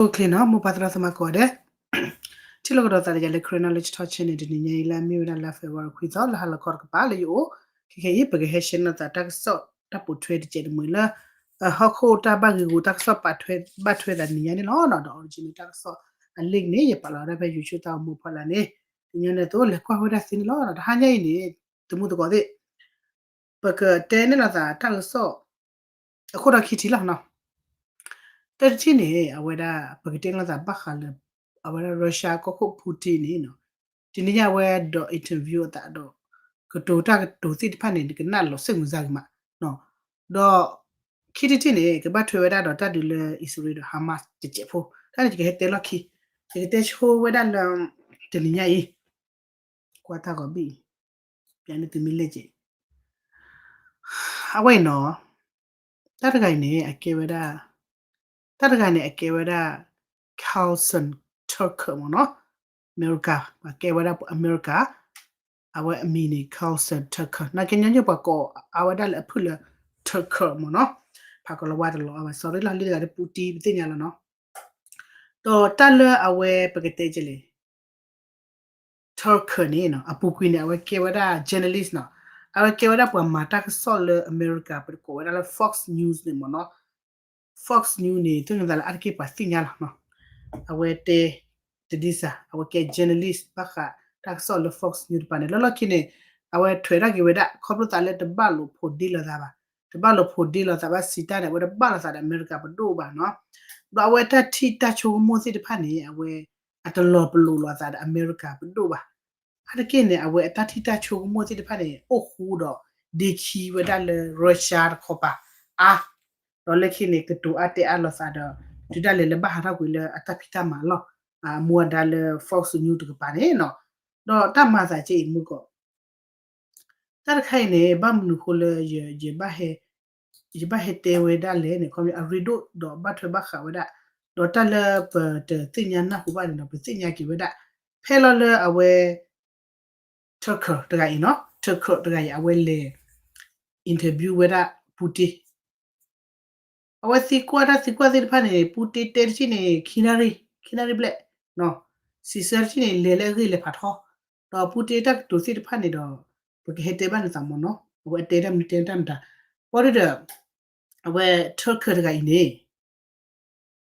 အိၣ်ချ့နီၤ မိၢ်ပၢ်သရၣ်သမါကိးဂၤဒဲး, ထံၣ်လိာ်ကဒီးသးဒီးယၤလၢ Karen Knowledge Talk Channel တနံၤညါအံၤ လၢအမ့ၢ်ဝဲဒၣ်လါ February ခွံသီ လၢဟါလီၤခီတကပၤလၢယအိၣ်, ခဲခဲအံၤ ပကဟဲရှဲနီၤသးတၢ်ကစီၣ်တၢ်ပိာ်ထွဲတစဲးတမှဲၤလၢ ဟီၣ်ခိၣ်တၢ်ဘၣ်ဂ့ၢ်ဂူာ်တၢ်ကစီၣ်ပာ်ထွဲ ဘၣ်ထွဲသးနံၤညါန့ၣ်လီၤ. ဒီး original တၢ်ကစီၣ်အ link န့ၣ် ယပာ်လီၤဝဲဒၣ်ဖဲ YouTube တၢ်အိၣ်မူအဖီလာ်န့ၣ်, တနံၤညါန့ၣ်အသိး လဲၤကွၢ်ဝဲဒၣ်သ့န့ၣ်လီၤ. တဟါညါအံၤန့ၣ် သမူသကိးသ့ၣ် ပကတဲန့ၢ်လိာ်သးတၢ်ကစီၣ် အခိၣ်ဒီခံထံၣ်လီၤနီၤ. တၢတထံၣ်န့ၣ် အဝဲဒၣ် ပကတဲန့ၢ်လိာ်သးဘၣ်ဃးလၢ အဝဲဒၣ် Russia ကီၢ်ခိၣ် Putin န့ၣ်နီၤ, တနံၤညါအဝဲဒိး interview အသးဒီး ကတိၤတၢ်ကတိၤသ့ၣ်တဖၣ်န့ၣ် ကနၣ်လီၤ ဆ့ၣ်မုၢ်စၢ်ဂ့ၤမး, ဒီး ခံထံၣ်တထံၣ်န့ၣ် ကဘၣ်ထွဲဝဲဒၣ်ဒီးတၢ်ဒုးလၢ အံၣ်စရ့လးဒီး Hamas တစဲးဖိ, တၢ်န့ၣ်ယကဟဲတဲလီၢ်ခံ, ယကတဲဆိဝဲဒၣ်လၢ တနံၤညါအံၤ ကွၢ်တၢ်ဂီၤဘ့ၣ်အံၤ, ပျးန့ၢ်သုမ့ၢ်လဲၣ်က့ၤ, အဝဲအံၤနီၤ, တၢ်တဂၤအံၤန့ၣ် အကဲဝဲဒၣ်, တၢ်တဂၤန့ၣ် အကဲဝဲဒၣ် Carlson Tucker မ့ၢ်နီၤ, အမဲရကၤ, ပှၤကဲဝဲဒၣ်အမဲရကၤ, အဝဲအမံၤန့ၣ် Carlson Tucker နာ်က့ညီညီ ပှၤကိးအါဝဲဒၣ်လၢအဖုၣ်လၢ Tucker မ့ၢ်နီၤ, ဖးကီၤလၤဝါတလီၤအါဘၣ် sorry လီၤ လံတဂၤဒီး Putin ပသ့ၣ်ညါလီၤနီၤ, ဒီးတၢ်လၢအဝဲပကတဲကလဲၣ် Tucker န့ၣ်နီၤ, အပူၤကွံာ်န့ၣ် အဝဲကဲဝဲဒၣ် journalist နီၤ, အဝဲကဲဝဲဒၣ်ပှၤမၤတၢ်ကစီၣ်လၢအမဲရကၤ ပကိးဝဲဒၣ်လၢ Fox News န့ၣ်မ့ၢ်နီၤ, Fox News န့ၣ် သ့ၣ်ညါသးလၢအါတက့ၢ်ပှၤသ့ၣ်ညါလီၤနီၤ, အဝဲတဲ တဒ်စၢ် အဝဲကဲ journalist ဘၣ်ဃးတၢ်ကစီၣ်လၢ Fox News တပၤန့ၣ် လၢလီၢ်ခံန့ၣ် အဝဲထွဲထီၣ်က့ၤဝဲဒၣ် ခီဖျိသးလၢတဘၣ်လိာ်ဖိးဒ့လိာ်သးဘၣ်, တဘၣ်လိာ်ဖိးဒ့လိာ်သးဘၣ်စံးတၢ်န့ၣ် အဝဲတဘၣ်လိာ်သးဒီးအမဲရကၤပဒိၣ်ဘၣ်နီၤ, ဒီးအဝဲတၢ်ထံၣ်တၢ်ဆိကမိၣ်သ့ၣ်တဖၣ်န့ၣ် အဝဲ အတလီၤပလိာ်လိာ်သးဒီးအမဲရကၤပဒိၣ်ဘၣ်, အါတက့ၢ်န့ၣ် အဝဲအတၢ်ထံၣ်တၢ်ဆိကမိၣ်သ့ၣ်တဖၣ်န့ၣ် အိၣ်ဃူဒီး ဒ့ခံဝဲဒၣ်လၢ Russia တခီပၤအါ ဒီးလၢခံန့ၣ် ကတိၤအါတဲအါလိာ်သးဒီး တုၤဒၣ်လဲာ်လၢဘၣ်ဟးထီၣ်ကွံာ်လၢအတၢ်ဖံးတၢ်မၤအလီၢ် အမူအဒါလၢ Fox News တကပၤန့ၣ်နီၤ, ဒီးတၢ်မၤသးကဲအံၤမုၢ်ကီး တၢ်တခါအံၤန့ၣ် ဘၣ်မနုၤဃိလၢ ယဘၣ်ဟဲတဲဝဲဒၣ်လဲၣ်န့ၣ် ခီမ့ၢ်အရ့ဒိၣ်ဒီးဘၣ်ထွဲဘၣ်ဃးဝဲဒၣ်, ဒီးတၢ်လၢပတသ့ၣ်ညါနၢ်ဟူဘၣ်န့ၣ်ဒီး ပသ့ၣ်ညါက့ၤဝဲဒၣ်, ဖဲလီၤလၢအဝဲ Tucker တဂၤအံၤနီၤ, Tucker တဂၤအံၤ အဝဲလဲၤ interview ဝဲဒၣ် Putin အဝဲသံကွၢ်တၢ်သံကွၢ်သ့ၣ်တဖၣ်န့ၣ် Putin တဲတထံၣ်န့ၣ် ခံနၣ်ရံၣ်, ခံနၣ်ရံၣ်ဘျဲၣ်, စံးဆၢတထံၣ်န့ၣ် လဲၤလၢအဂ့ၢ်လဲၤဖးထီ, ဒီး Putin တၢ်ကတိၤသ့ၣ်တဖၣ်န့ၣ်ဒီး ပကဟဲတဲဘၣ်နသးမ့ၢ်နီၤ, အဝဲအတဲတၢ်မနုၤတဲတၢ်မတၤ, ဘၣ်ဒီး အဝဲ Tucker တဂၤအံၤန့ၣ်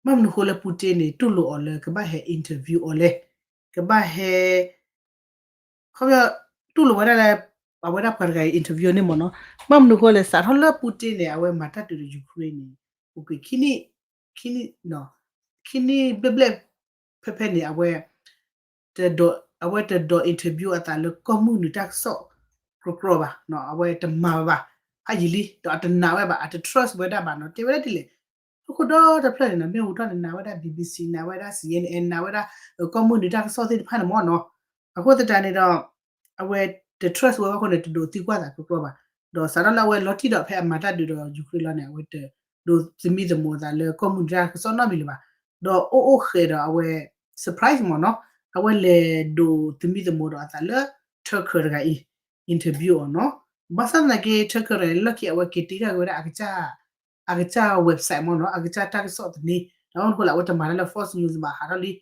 ဘၣ်မနုၤဃိလၢ Putin န့ၣ် တူၢ်လိာ်အီၤလၢကဘၣ်ဟဲ interview အီၤလဲၣ်, ကဘၣ်ဟဲ ခီဖျိ တူၢ်လိာ်ဝဲဒၣ်လၢ အဝဲဒၣ်ပှၤတဂၤအံၤ interview န့ၣ်မ့ၢ်နီၤ, ဘၣ်မနုၤဃိလဲၣ် စးထီၣ်လၢ Putin န့ၣ် အဝဲမၤတၢ်ဒုးဒီး Ukraine န့ၣ် ပူၤကွံာ်ခံနံၣ်, ခံနံၣ်, ခံနံၣ်ဘျဲၣ်ဘျဲၣ် ဖဲဖဲန့ၣ် အဝဲ အဝဲတဒိး interview အသးလၢကီၢ်မုၢ်နုာ်တၢ်ကစီၣ် ကြီကြီဘၣ်, အဝဲတမၤဘၣ်ဘၣ်, ဖးယံာ်လံ ဒီးအတနာ်ဝဲဘၣ်, အတ trust ဝဲဒၣ်ဘၣ်နီၤ, တဲဝဲဒၣ်ဒ်လဲၣ်, ဟီၣ်ခိၣ်ဒီတဖျၢၣ်န့ၣ်နီၤ မ့ၢ်ဟူထီၣ်န့ၣ် နာ်ဝဲဒၣ် BBC နာ်ဝဲဒၣ် CNN နာ်ဝဲဒၣ် ကီၢ်မုၢ်နုာ်တၢ်ကစီၣ်သ့ၣ်တဖၣ်န့ၣ်မ့ၢ်နီၤ, အဃိသတးန့ၣ်ဒီး အဝဲတ trust ဝဲဘၣ်အဃိန့ၣ် တဒိးသံကွၢ်သးကြီကြီဘၣ်, ဒီးစးထီၣ်လၢအဝဲလီၤတံၢ်ဒီးဖဲအမၤတၢ်ဒုးဒီး Ukraine လီၤန့ၣ် အဝဲတဒိးသမံသမိးအသးလၢကီၢ်မုၢ်နုာ်တၢ်ကစီၣ်နီတမံၤလၢၤဘၣ်, ဒီးအိၣ်အိၣ်ဃဲးဒီးအဝဲ surprise မ့ၢ်နီၤ, အဝဲလဲၤဒိးသမံသမိးဒီးအသးလၢ Tucker တဂၤအံၤ interview အီၤနီၤ, ဘၣ်ဆၣ်သနာ်က့ Tucker တဂၤအံၤ လၢခံအဝဲက့ၤတ့ထီၣ်က့ၤဝဲဒၣ် အကစၢ် အကစၢ် website မ့ၢ်နီၤ, အကစၢ်တၢ်ကစီၣ်သန့, ဒီးမနုၤဃိလၢအဝဲတမၤတၢ်လၢ Fox News ဘၣ် ဟးထီၣ်လံ, ဒီး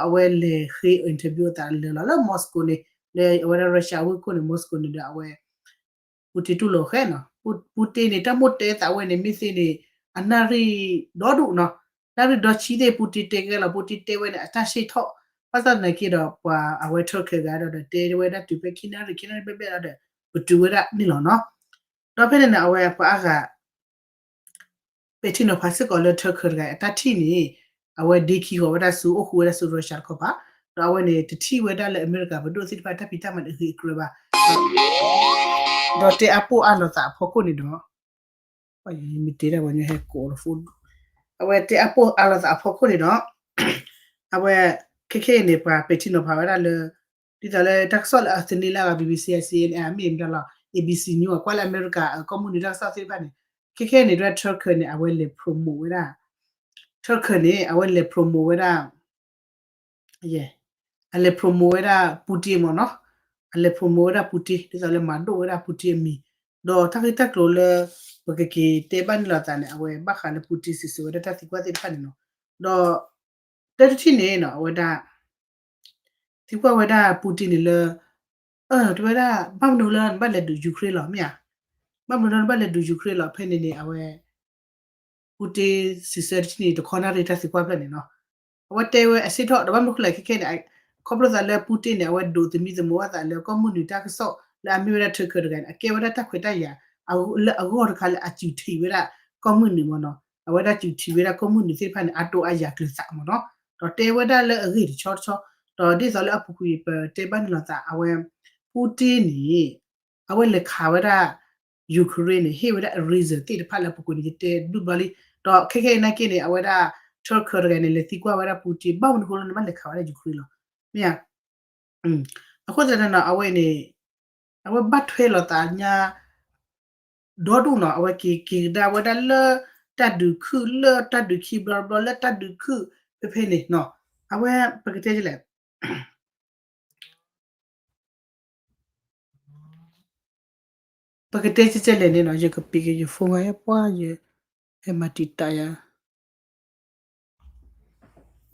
အဝဲလဲၤဃ့ interview အသးလၢလီၤလၢ Moscow န့ၣ်, လၢအဝဲဒၣ် Russia ဝ့ၢ်ခိၣ်န့ၣ် Moscow န့ၣ်ဒီးအဝဲ Putin တူၢ်လိာ်ဃဲနီၤ, Putin န့ၣ် တၢ်မိၣ်တဲသးဝဲန့ၣ် မ့ၢ်သ့န့ၣ် အနၣ်ရံၣ်ဒီဒူၣ်နီၤ, နၣ်ရံၣ်ဒီဆံသ့ၣ် Putin တဲကဲလီၤ, Putin တဲဝဲန့ၣ် အတၢ်ဆ့ၣ်ထီၣ်, ဘၣ်ဆၣ်သနာ်က့ဒီး ပှၤအဝဲ Turkey ဂၤဒီး တဲဝဲဒၣ်တုၤဖဲခံနၣ်ရံၣ် ခံနၣ်ရံၣ်ဘျဲၣ်ဘျဲၣ်ဒီး ပတုၤဝဲဒၣ်န့ၣ်လီၤနီၤ, ဒီးဖဲန့ၣ်န့ၣ် အဝဲပှၤအါဂၤ ပဲာ်ထံနီၤဖးစ့ၢ်ကီးလၢ Turkey တဂၤအံၤ အတၢ်ထံၣ်န့ၣ် အဝဲဒ့ခံဃီၤဝဲဒၣ်ဆူ အိၣ်ဃူဝဲဒၣ်ဆူ Russia တခီပၤ, ဒီးအဝဲန့ၣ် တထံၣ်ဝဲဒၣ်လၢအမဲရကၤပဒိၣ်သ့ၣ်တဖၣ် တၢ်ဖံးတၢ်မၤန့ၣ်အဂ့ၤအကြၢးဘၣ်, ဒီးတဲအါပိၢ်အါလိာ်သးအဖီခိၣ်န့ၣ်ဒီး မ့ၢ်တဲဒၣ်ပှၤညီဟဲကိးလီၤ phone, အဝဲတဲအါပိၢ်အါလိာ်သးအဖီခိၣ်န့ၣ်ဒီး အဝဲ ခဲခဲအံၤန့ၣ် ပှၤပဲာ်ထံနီၤဖးဝဲဒၣ်လၢ ဒ်သိးလၢတၢ်ကစီၣ်လၢအသန့ၤလၢအဂၤ BBC, CNN မ့ၢ်မတၤလီၤ ABC News ကွၢ်လၢအမဲရကၤ ကီၢ်မုၢ်နုာ်တၢ်ကစီၣ်သ့ၣ်တဖၣ်န့ၣ်, ခဲခဲအံၤန့ၣ် Turkey န့ၣ် အဝဲလဲၤ promote ဝဲဒၣ်, Turkey န့ၣ် အဝဲလဲၤ promote ဝဲဒၣ် ယဲ, အလဲၤ promote ဝဲဒၣ် Putin မ့ၢ်နီၤ, အလဲၤ promote ဝဲဒၣ် Putin ဒ်သိးလၢမၤဒိၣ်ဝဲဒၣ် Putin အမံၤ, ဒီးတၢ်ဂ့ၢ်တၢ်ကျိၤလၢ ပကက့ၤတဲဘၣ်န့ၢ်လိာ်သးန့ၣ် အဝဲဘၣ်ဃးလၢ Putin စံးဆၢဝဲဒၣ်တၢ်သံကွၢ်သ့ၣ်တဖၣ်န့ၣ်နီၤ, ဒီး တၢ်တထံၣ်န့ၣ်နီၤ အဝဲဒၣ် သံကွၢ်ဝဲဒၣ် Putin န့ၣ်လၢ အၢ တဲဝဲဒၣ် ဘၣ်မနုၤလၢနဘၣ်လဲၤဒုး Ukraine လီၤ မ့ၢ်ဧါ, ဘၣ်မနုၤလၢနဘၣ်လဲၤဒုး Ukraine လီၤ ဖဲန့ၣ်န့ၣ် အဝဲ Putin စံးဆၢတထံၣ်န့ၣ် တခီနၣ်ရံၣ်တၢ်သံကွၢ်ဖျၢၣ်န့ၣ်နီၤ, အဝဲတဲဝဲအဆ့ၣ်ထီၣ် ဒီးဘၣ်မနုၤဃိလဲၣ်ခဲခဲန့ၣ် ခီဖျိသးလၢ Putin န့ၣ် အဝဲဒိးသမံသမိးအသးလၢကီၢ်မုၢ်နုာ်တၢ်ကစီၣ်လၢအမ့ၢ်ဝဲဒၣ် Turkey တဂၤန့ၣ် အကဲဝဲဒၣ်တၢ်ခွဲးတၢ်ယာ် လၢအဂီၢ်တခါလၢအစူးထံးဝဲဒၣ်ကီၢ်မုၢ်နုာ်မ့ၢ်နီၤ, အဝဲဒၣ်စူးထံးဝဲဒၣ်ကီၢ်မုၢ်နုာ်သ့ၣ်တဖၣ်န့ၣ် အါတိၢ်အါယာ်ကျၢၤသးမ့ၢ်နီၤ, ဒီးတဲဝဲဒၣ်လၢအဂ့ၢ်တဆီတဆီ, ဒီးဒ်သိးလၢအပူၤကွံာ်ပတဲဘၣ်န့ၣ်လီၤသး အဝဲ Putin န့ၣ် အဝဲလဲၤခးဝဲဒၣ် Ukraine န့ၣ် ဟ့ၣ်ဝဲဒၣ်အ reason သ့ၣ်တဖၣ်လၢအပူၤကွံာ်န့ၣ် ယတဲဒူၣ်ဘျီလံ, ဒီးခဲခဲအံၤနာ်က့န့ၣ် အဝဲဒၣ် Turkey တဂၤန့ၣ် လဲၤသံကွၢ်ဝဲဒၣ် Putin ဘၣ်မနုၤဃိလၢနဘၣ်လဲၤခးဝဲဒၣ် Ukraine လီၤ, မ့ၢ်ဧါ, အဃိသတးန့ၣ်နီၤ အဝဲန့ၣ် အဝဲဘၣ်ထွဲလိာ်သးညါ ဒီဒူၣ်နီၤ အဝဲက့ၤက့ၤကဒါဝဲဒၣ်လၢ တၢ်ဒုးခုၣ်လၢတၢ်ဒုးခံဘျီတဘျီလၢတၢ်ဒုးခုၣ် ဖဲဖဲန့ၣ်နီၤ, အဝဲပကတဲလဲၣ် ပကတဲကဲကဲလဲၣ်န့ၣ်နီၤ ယကပံးက့ၤယ phone ဂၤယပှၢ်ယ ဟဲမၤတံာ်တာ်ယၤ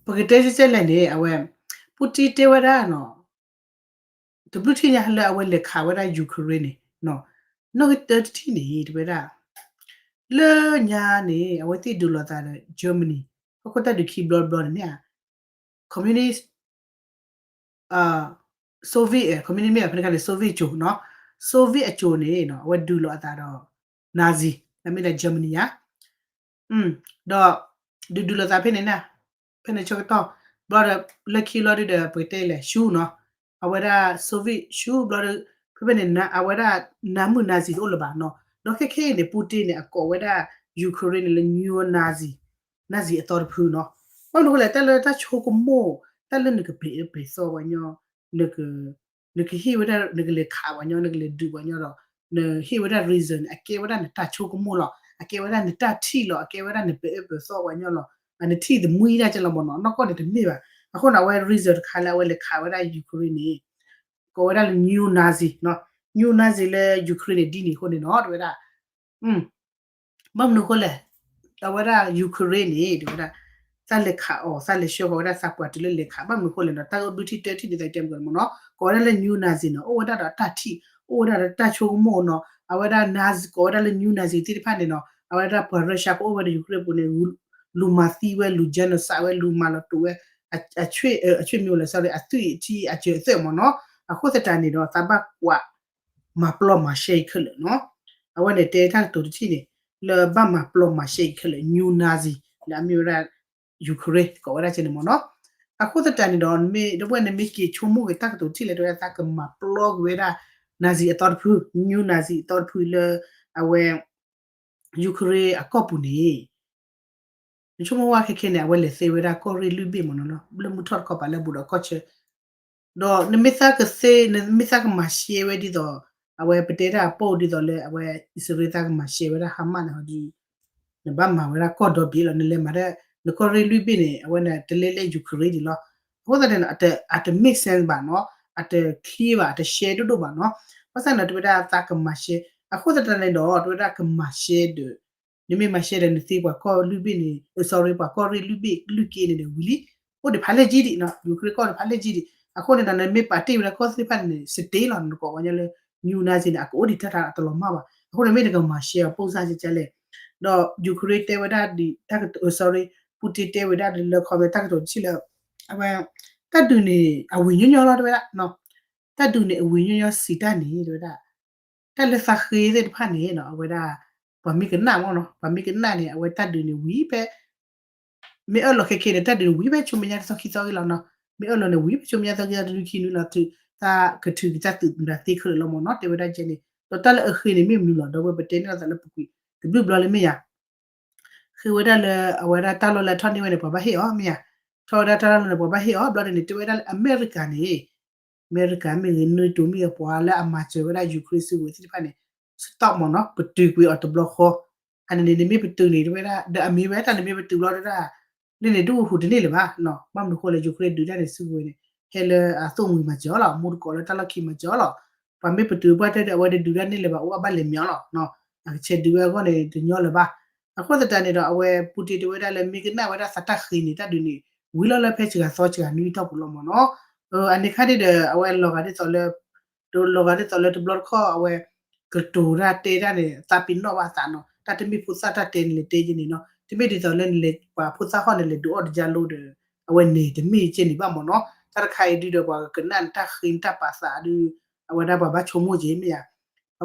ပကတဲကဲကဲလဲၣ်န့ၣ် အဝဲ Putin တဲဝဲဒၣ်နီၤ တဘျုးထံၣ်ညါလၢအဝဲလဲၤခးဝဲဒၣ် Ukraine န့ၣ် နီၢ်ကတၢၢ်တထံၣ်န့ၣ် တဲဝဲဒၣ် လၢညါန့ၣ် အဝဲသ့ၣ်ဒုးလိာ်သးဒီး Germany ဟီၣ်ခိၣ်တၢ်ဒုးခံဘျီတဘျီန့ၣ်မ့ၢ်ဧါ communist Soviet communist မ့ၢ်ဧါ ဖဲန့ၣ်ခါန့ၣ် Soviet အစိၤနီၤ Soviet အစိၤန့ၣ်နီၤ အဝဲဒုးလိာ်အသးဒီး Nazi လၢမ့ၢ်ဒၣ် Germany ဧါ ဒီး ဒုးဒုးလိာ်သးဖဲန့ၣ်န့ၣ် ဖဲန့ၣ်ဆၢကတီၢ် ဘျီဒီး လၢခံလီၤဒုးဒီး ပကတဲလဲၣ် ဆူနီၤ အဝဲဒၣ် Soviet ဆူဘျီဒီး ဖဲဖဲန့ၣ် အဝဲဒၣ် နါမုၣ် Nazi တအိၣ်လၢၤဘၣ်နီၤ ဒီးခဲခဲအံၤန့ၣ် Putin န့ၣ် အကိးဝဲဒၣ် Ukraine န့ၣ်လၢ neo-Nazi Nazi အသီတဖုနီၤ ဘၣ်မနုၤဃိလဲၣ် တၢ်လၢတၢ်ဆိကမိၣ် တၢ်လၢနကပျံၤအၢပျံၤသီပှၤညီ နက နကဟ့ၣ်ဝဲဒၣ် နကလဲၤခးပှၤညီ နကလဲၤဒုးပှၤညီဒီး နဟ့ၣ်ဝဲဒၣ် reason န့ၣ် အကဲဝဲဒၣ်နတၢ်ဆိကမိၣ်လီၤ အကဲဝဲဒၣ်နတၢ်ထံၣ်လီၤ အကဲဝဲဒၣ်နပျံၤအၢပျံၤသီပှၤညီလီၤ နထံၣ်သမံဒၣ်ကဲလီၤမ့ၢ်နီၤ နီၢ်ကီၢ်န့ၣ်တမ့ၢ်ဘၣ် အဃိန့ၣ် အဝဲ reason တခါလၢအဝဲလဲၤခးဝဲဒၣ် Ukraine န့ၣ် ကိးဝဲဒၣ်လၢ neo-Nazi နီၤ neo-Nazi လၢ Ukraine န့ၣ် ဒ်န့ၣ်အဃိန့ၣ်နီၤ တဲဝဲဒၣ် ဘၣ်မနုၤအဃိလဲၣ် အဝဲဒၣ် Ukraine န့ၣ် တဲဝဲဒၣ် တၢ်လဲၤခးအီၤ တၢ်လဲၤဆှၢဃီၤဝဲဒၣ်သးပှၢ်တုၤလၢလဲၤခး ဘၣ်မနုၤအဃိလဲၣ်နီၤ တၢ်အိၣ်ဘျုးထံၣ်တၢထံၣ်ဒ်သိးတဲမုၢ်ကမ့ၢ်နီၤ ကိးဝဲဒၣ်လၢ neo-Nazi နီၤ အိၣ်ဝဲဒၣ်ဒီးတၢ်ထံၣ် အိၣ်ဝဲဒၣ်ဒီးတၢ်ဆိကမိၣ်နီၤ အဝဲဒၣ် Nazi ကိးဝဲဒၣ်လၢ neo-Nazi သ့ၣ်တဖၣ်န့ၣ်နီၤ အဝဲဒၣ်ပှၤ Russia ကအိၣ်ဝဲဒီး Ukraine ပူၤန့ၣ် လူၤမၤသံဝဲ လူၤ genocide ဝဲ လူၤမၤလီၤတူာ်ဝဲ အဆွေမျိုးလၢ sorry အသွံၣ်ထံအစၢၤအသွဲၣ်မ့ၢ်နီၤ အဃိသတးန့ၣ်ဒီး သးဘၣ်ကွၢ် မၤပျီမၤရှဲအံၤခဲလၢာ်နီၤ အဝဲန့ၣ်တဲတၢ်ကတိၤတထံၣ်န့ၣ် လၢဘၣ်မၤပျီမၤရှဲအံၤခဲလၢာ် neo-Nazi လၢအမ့ၢ်ဝဲဒၣ် Ukraine ကိးဝဲဒၣ်ကဲန့ၣ်မ့ၢ်နီၤ အဃိသတးန့ၣ်ဒီး တဝဲန့ၣ်မ့ၢ်က့ၤဆိကမိၣ်က့ၤတၢ်ကတိၤတထံၣ်လဲၣ် တဝဲသးကမၤပျီက့ၤဝဲဒၣ် Nazi အသီတဖု neo-Nazi အသီတဖုလၢ အဝဲ Ukraine အကီၢ်ပူၤန့ၣ် နဆိကမိၣ်ဝဲခဲခဲန့ၣ် အဝဲလဲၤသ့ဝဲဒၣ်ကီၢ်ရ့ၣ်လွံၢ်ဘ့ၣ်မ့ၢ်နီၤ လၢမုၢ်ထီၣ်တခီပၤလၢဘူးဒီးကီၢ်ဆၢ ဒီးနမ့ၢ်သးကသ့ နမ့ၢ်သးကမၤရှဲဝဲဒ်သိး အဝဲပတဲတၢ်အပိၢ်ဒ်သိးလၢ အဝဲအံၣ်စရ့လးသးကမၤရှဲဝဲဒၣ် Hamas န့ၣ်ဟီဒ် နဘၣ်မၤဝဲဒၣ်ကီၢ်ဒီဘ့ၣ်လီၤ နလဲၤမၤဒၣ် နကီၢ်ရ့ၣ်လွံၢ်ဘ့ၣ်န့ၣ် အဝဲန့ၣ်တလဲလၢ Ukraine ဒံးလီၤ အဃိသတးန့ၣ် အတ make sense ဘၣ်နီၤ အတ clear ဘၣ် အတရှဲဒိၣ်ဒိၣ်ဘၣ်နီၤ ဘၣ်ဆၣ်န့ၣ် တဝဲဒၣ်သးကမၤရှဲ အဃိသတးန့ၣ်ဒီး တဝဲဒၣ်ကမၤရှဲဒီး နမ့ၢ်မၤရှဲဒီး နသ့ပှၤကီၢ်လွံၢ်ဘ့ၣ်န့ၣ် sorry ပှၤကီၢ်ရ့ၣ်လွံၢ်ဘ့ၣ်လွံၢ်က့န့ၣ်ဒီးဝံၤလံ အိၣ်ဒံးဖးလဲၢ်ကံဒံးနီၤ Ukraine ကီၢ်ဒံးဖးလဲၢ်ကံဒံး အဃိန့ၣ်ဒီး နမ့ၢ်ပာ်တ့ၢ်ဝဲဒၣ်ကီၢ်သ့ၣ်တဖၣ်န့ၣ် စတ့လီၤ နကိးဝဲညီလၢ neo-Nazi န့ၣ် အကအိၣ်ဒံးတၢ်တလီၤမၢ်ဘၣ် အဃိန့ၣ်မ့ၢ်နကမၤရှဲအီၤ ပိၣ်စၢ်ကကလဲၣ် ဒီး Ukraine တဲဝဲဒၣ်ဒ်တၢ်ကတိၤ sorry Putin တဲဝဲဒၣ်ဒီးလၢ comment တၢ်ကတိၤတထံၣ်လၢ အဝဲ တၢ်ဒုးန့ၣ် အဝံၤညီညီလီၤ တဲဝဲဒၣ် တၢ်ဒုးန့ၣ် အဝံၤညီညီစံးတၢ်န့ၣ် တဲဝဲဒၣ် တၢ်လၢသးဃ့သ့ၣ်တဖၣ်န့ၣ်နီၤ အဝဲဒၣ် ပှၤမ့ၢ်ကနၣ်မ့ၢ်နီၤ ပှၤမ့ၢ်ကနၣ်န့ၣ် အဝဲတၢ်ဒုးန့ၣ်ဝံၤဖဲ မ့ၢ်အၢၣ်လီၤခဲခဲန့ၣ် တၢ်ဒုးန့ၣ်ဝံၤဖဲဆူမဲာ်ညါတသီခံသီဂ့ၤလီၤနီၤ မ့ၢ်အၢၣ်လီၤန့ၣ် ဝံၤဖဲဆူမဲာ်ညါတသီခံသီတနွံခံနွံလီၤ တၢ်ကထုးက့ၤတၢ်သုးမုၢ်ဒၣ်သ့ခဲလၢာ်လီၤမ့ၢ်နီၤ တဲဝဲဒၣ်ကဲန့ၣ် ဒီးတၢ်လၢအဃ့န့ၣ်မ့ၢ်မနုၤလီၤ ဒီးဝဲပတဲန့ၢ်လီၤသးလၢပူၤကွံာ် တဘျုးဘျီလၢမ့ၢ်ယၤ ဃ့ဝဲဒၣ်လၢအဝဲဒၣ်တၢ်လီၢ်လၢအထီၣ်န့ၢ်ဝဲန့ၣ် ပှၤဘၣ်ဟ့ၣ်အီၤမ့ၢ်ဧါ, ထီၣ်ဝဲဒၣ်တၢ်လီၢ်လၢန့ၣ် ပှၤဘၣ်ဟ့ၣ်အီၤ ဘျီဒ်န့ၣ် တဲဝဲဒၣ်လၢအမဲရကၤန့ၣ်, အမဲရကၤမ့ၢ်ဂ့ၤ NATO မ့ၢ်ဂ့ၤ ပှၤလၢအမၤစၢၤဝဲဒၣ် Ukraine စုကဝဲၤသ့ၣ်တဖၣ်န့ၣ် stop မ့ၢ်နီၤ ပတုာ်ကွံာ်အီၤတဘျီဃီ, အန့ၣ်န့ၣ် နမ့ၢ်ပတုာ်န့ၣ် တဲဝဲဒၣ် ဒီးအမ့ၢ်ဝဲတၢ်န့ၣ်မ့ၢ်ပတုာ်ဘျီဒၣ် လၢန့ၣ်ဒူၣ်ဟူးတန့ၢ်လၢၤဘၣ်, ဘၣ်မနုၤဃိလဲၣ် Ukraine ဒုးတၢ်န့ၣ်စုကဝဲၤန့ၣ် ဟဲလၢအသိၣ်မှံၤမၤစၢၤအီၤလီၤ, မူတကိးလၢတၢ်လီၢ်ခံမၤစၢၤအီၤလီၤ, ပှၤမ့ၢ်ပတုာ်ပှၢ်တဲဒီး အဝဲတဒုးတၢ်န့ၢ်လၢၤဘၣ် အိၣ်အဘၣ်လဲၤမ့ၢ်အီၤလီၤ, အကဆဲးဒုးဝဲအဂီၢ်န့ၣ် တညီလၢၤဘၣ်, အဃိသတးန့ၣ်ဒီး အဝဲ Putin တဲဝဲဒၣ်လၢမ့ၢ်ကနၣ်ဝဲဒၣ်သးတၢ်ဃ့န့ၣ် တၢ်ဒုးန့ၣ် ဝံၤလီၤလၢဖဲစှၤသီစှၤနွံတီၢ်ပူၤလီၤမ့ၢ်နီၤ. အန့ၣ်ခါဒ်ဒီး အဝဲလီၤဂာ်ဒ်သိးလၢ လီၤဂာ်ဒ်သိးလၢတဘျီတခီၣ် အဝဲ ကတိၤတၢ်တဲတၢ်န့ၣ် သးပ့ၤနီၣ်ဘၣ်အသးနီၤ. တၢ်တမ့ၢ်ဖိသၣ်တၢ်တဲန့ၣ်လဲၤတဲယဲန့ၣ်နီၤ. တမ့ၢ်ဒ်သိးလၢနလဲၤပှၤဖိသၣ်ခီၣ်န့ၣ် လဲၤဒုးအီၣ်တယါလိဒီး အဝဲန့ၣ်တမ့ၢ်ကဲန့ၣ်ဘၣ်မ့ၢ်နီၤ. တၢ်တခါအံၤဒုဒီး ပှၤကကနၣ်နတၢ်ဃ့နတၢ်ပာ်သးဒု အဝဲဒၣ်ပှၤဘၣ်ဆိကမိၣ်က့ၤမ့ၢ်ဧါ.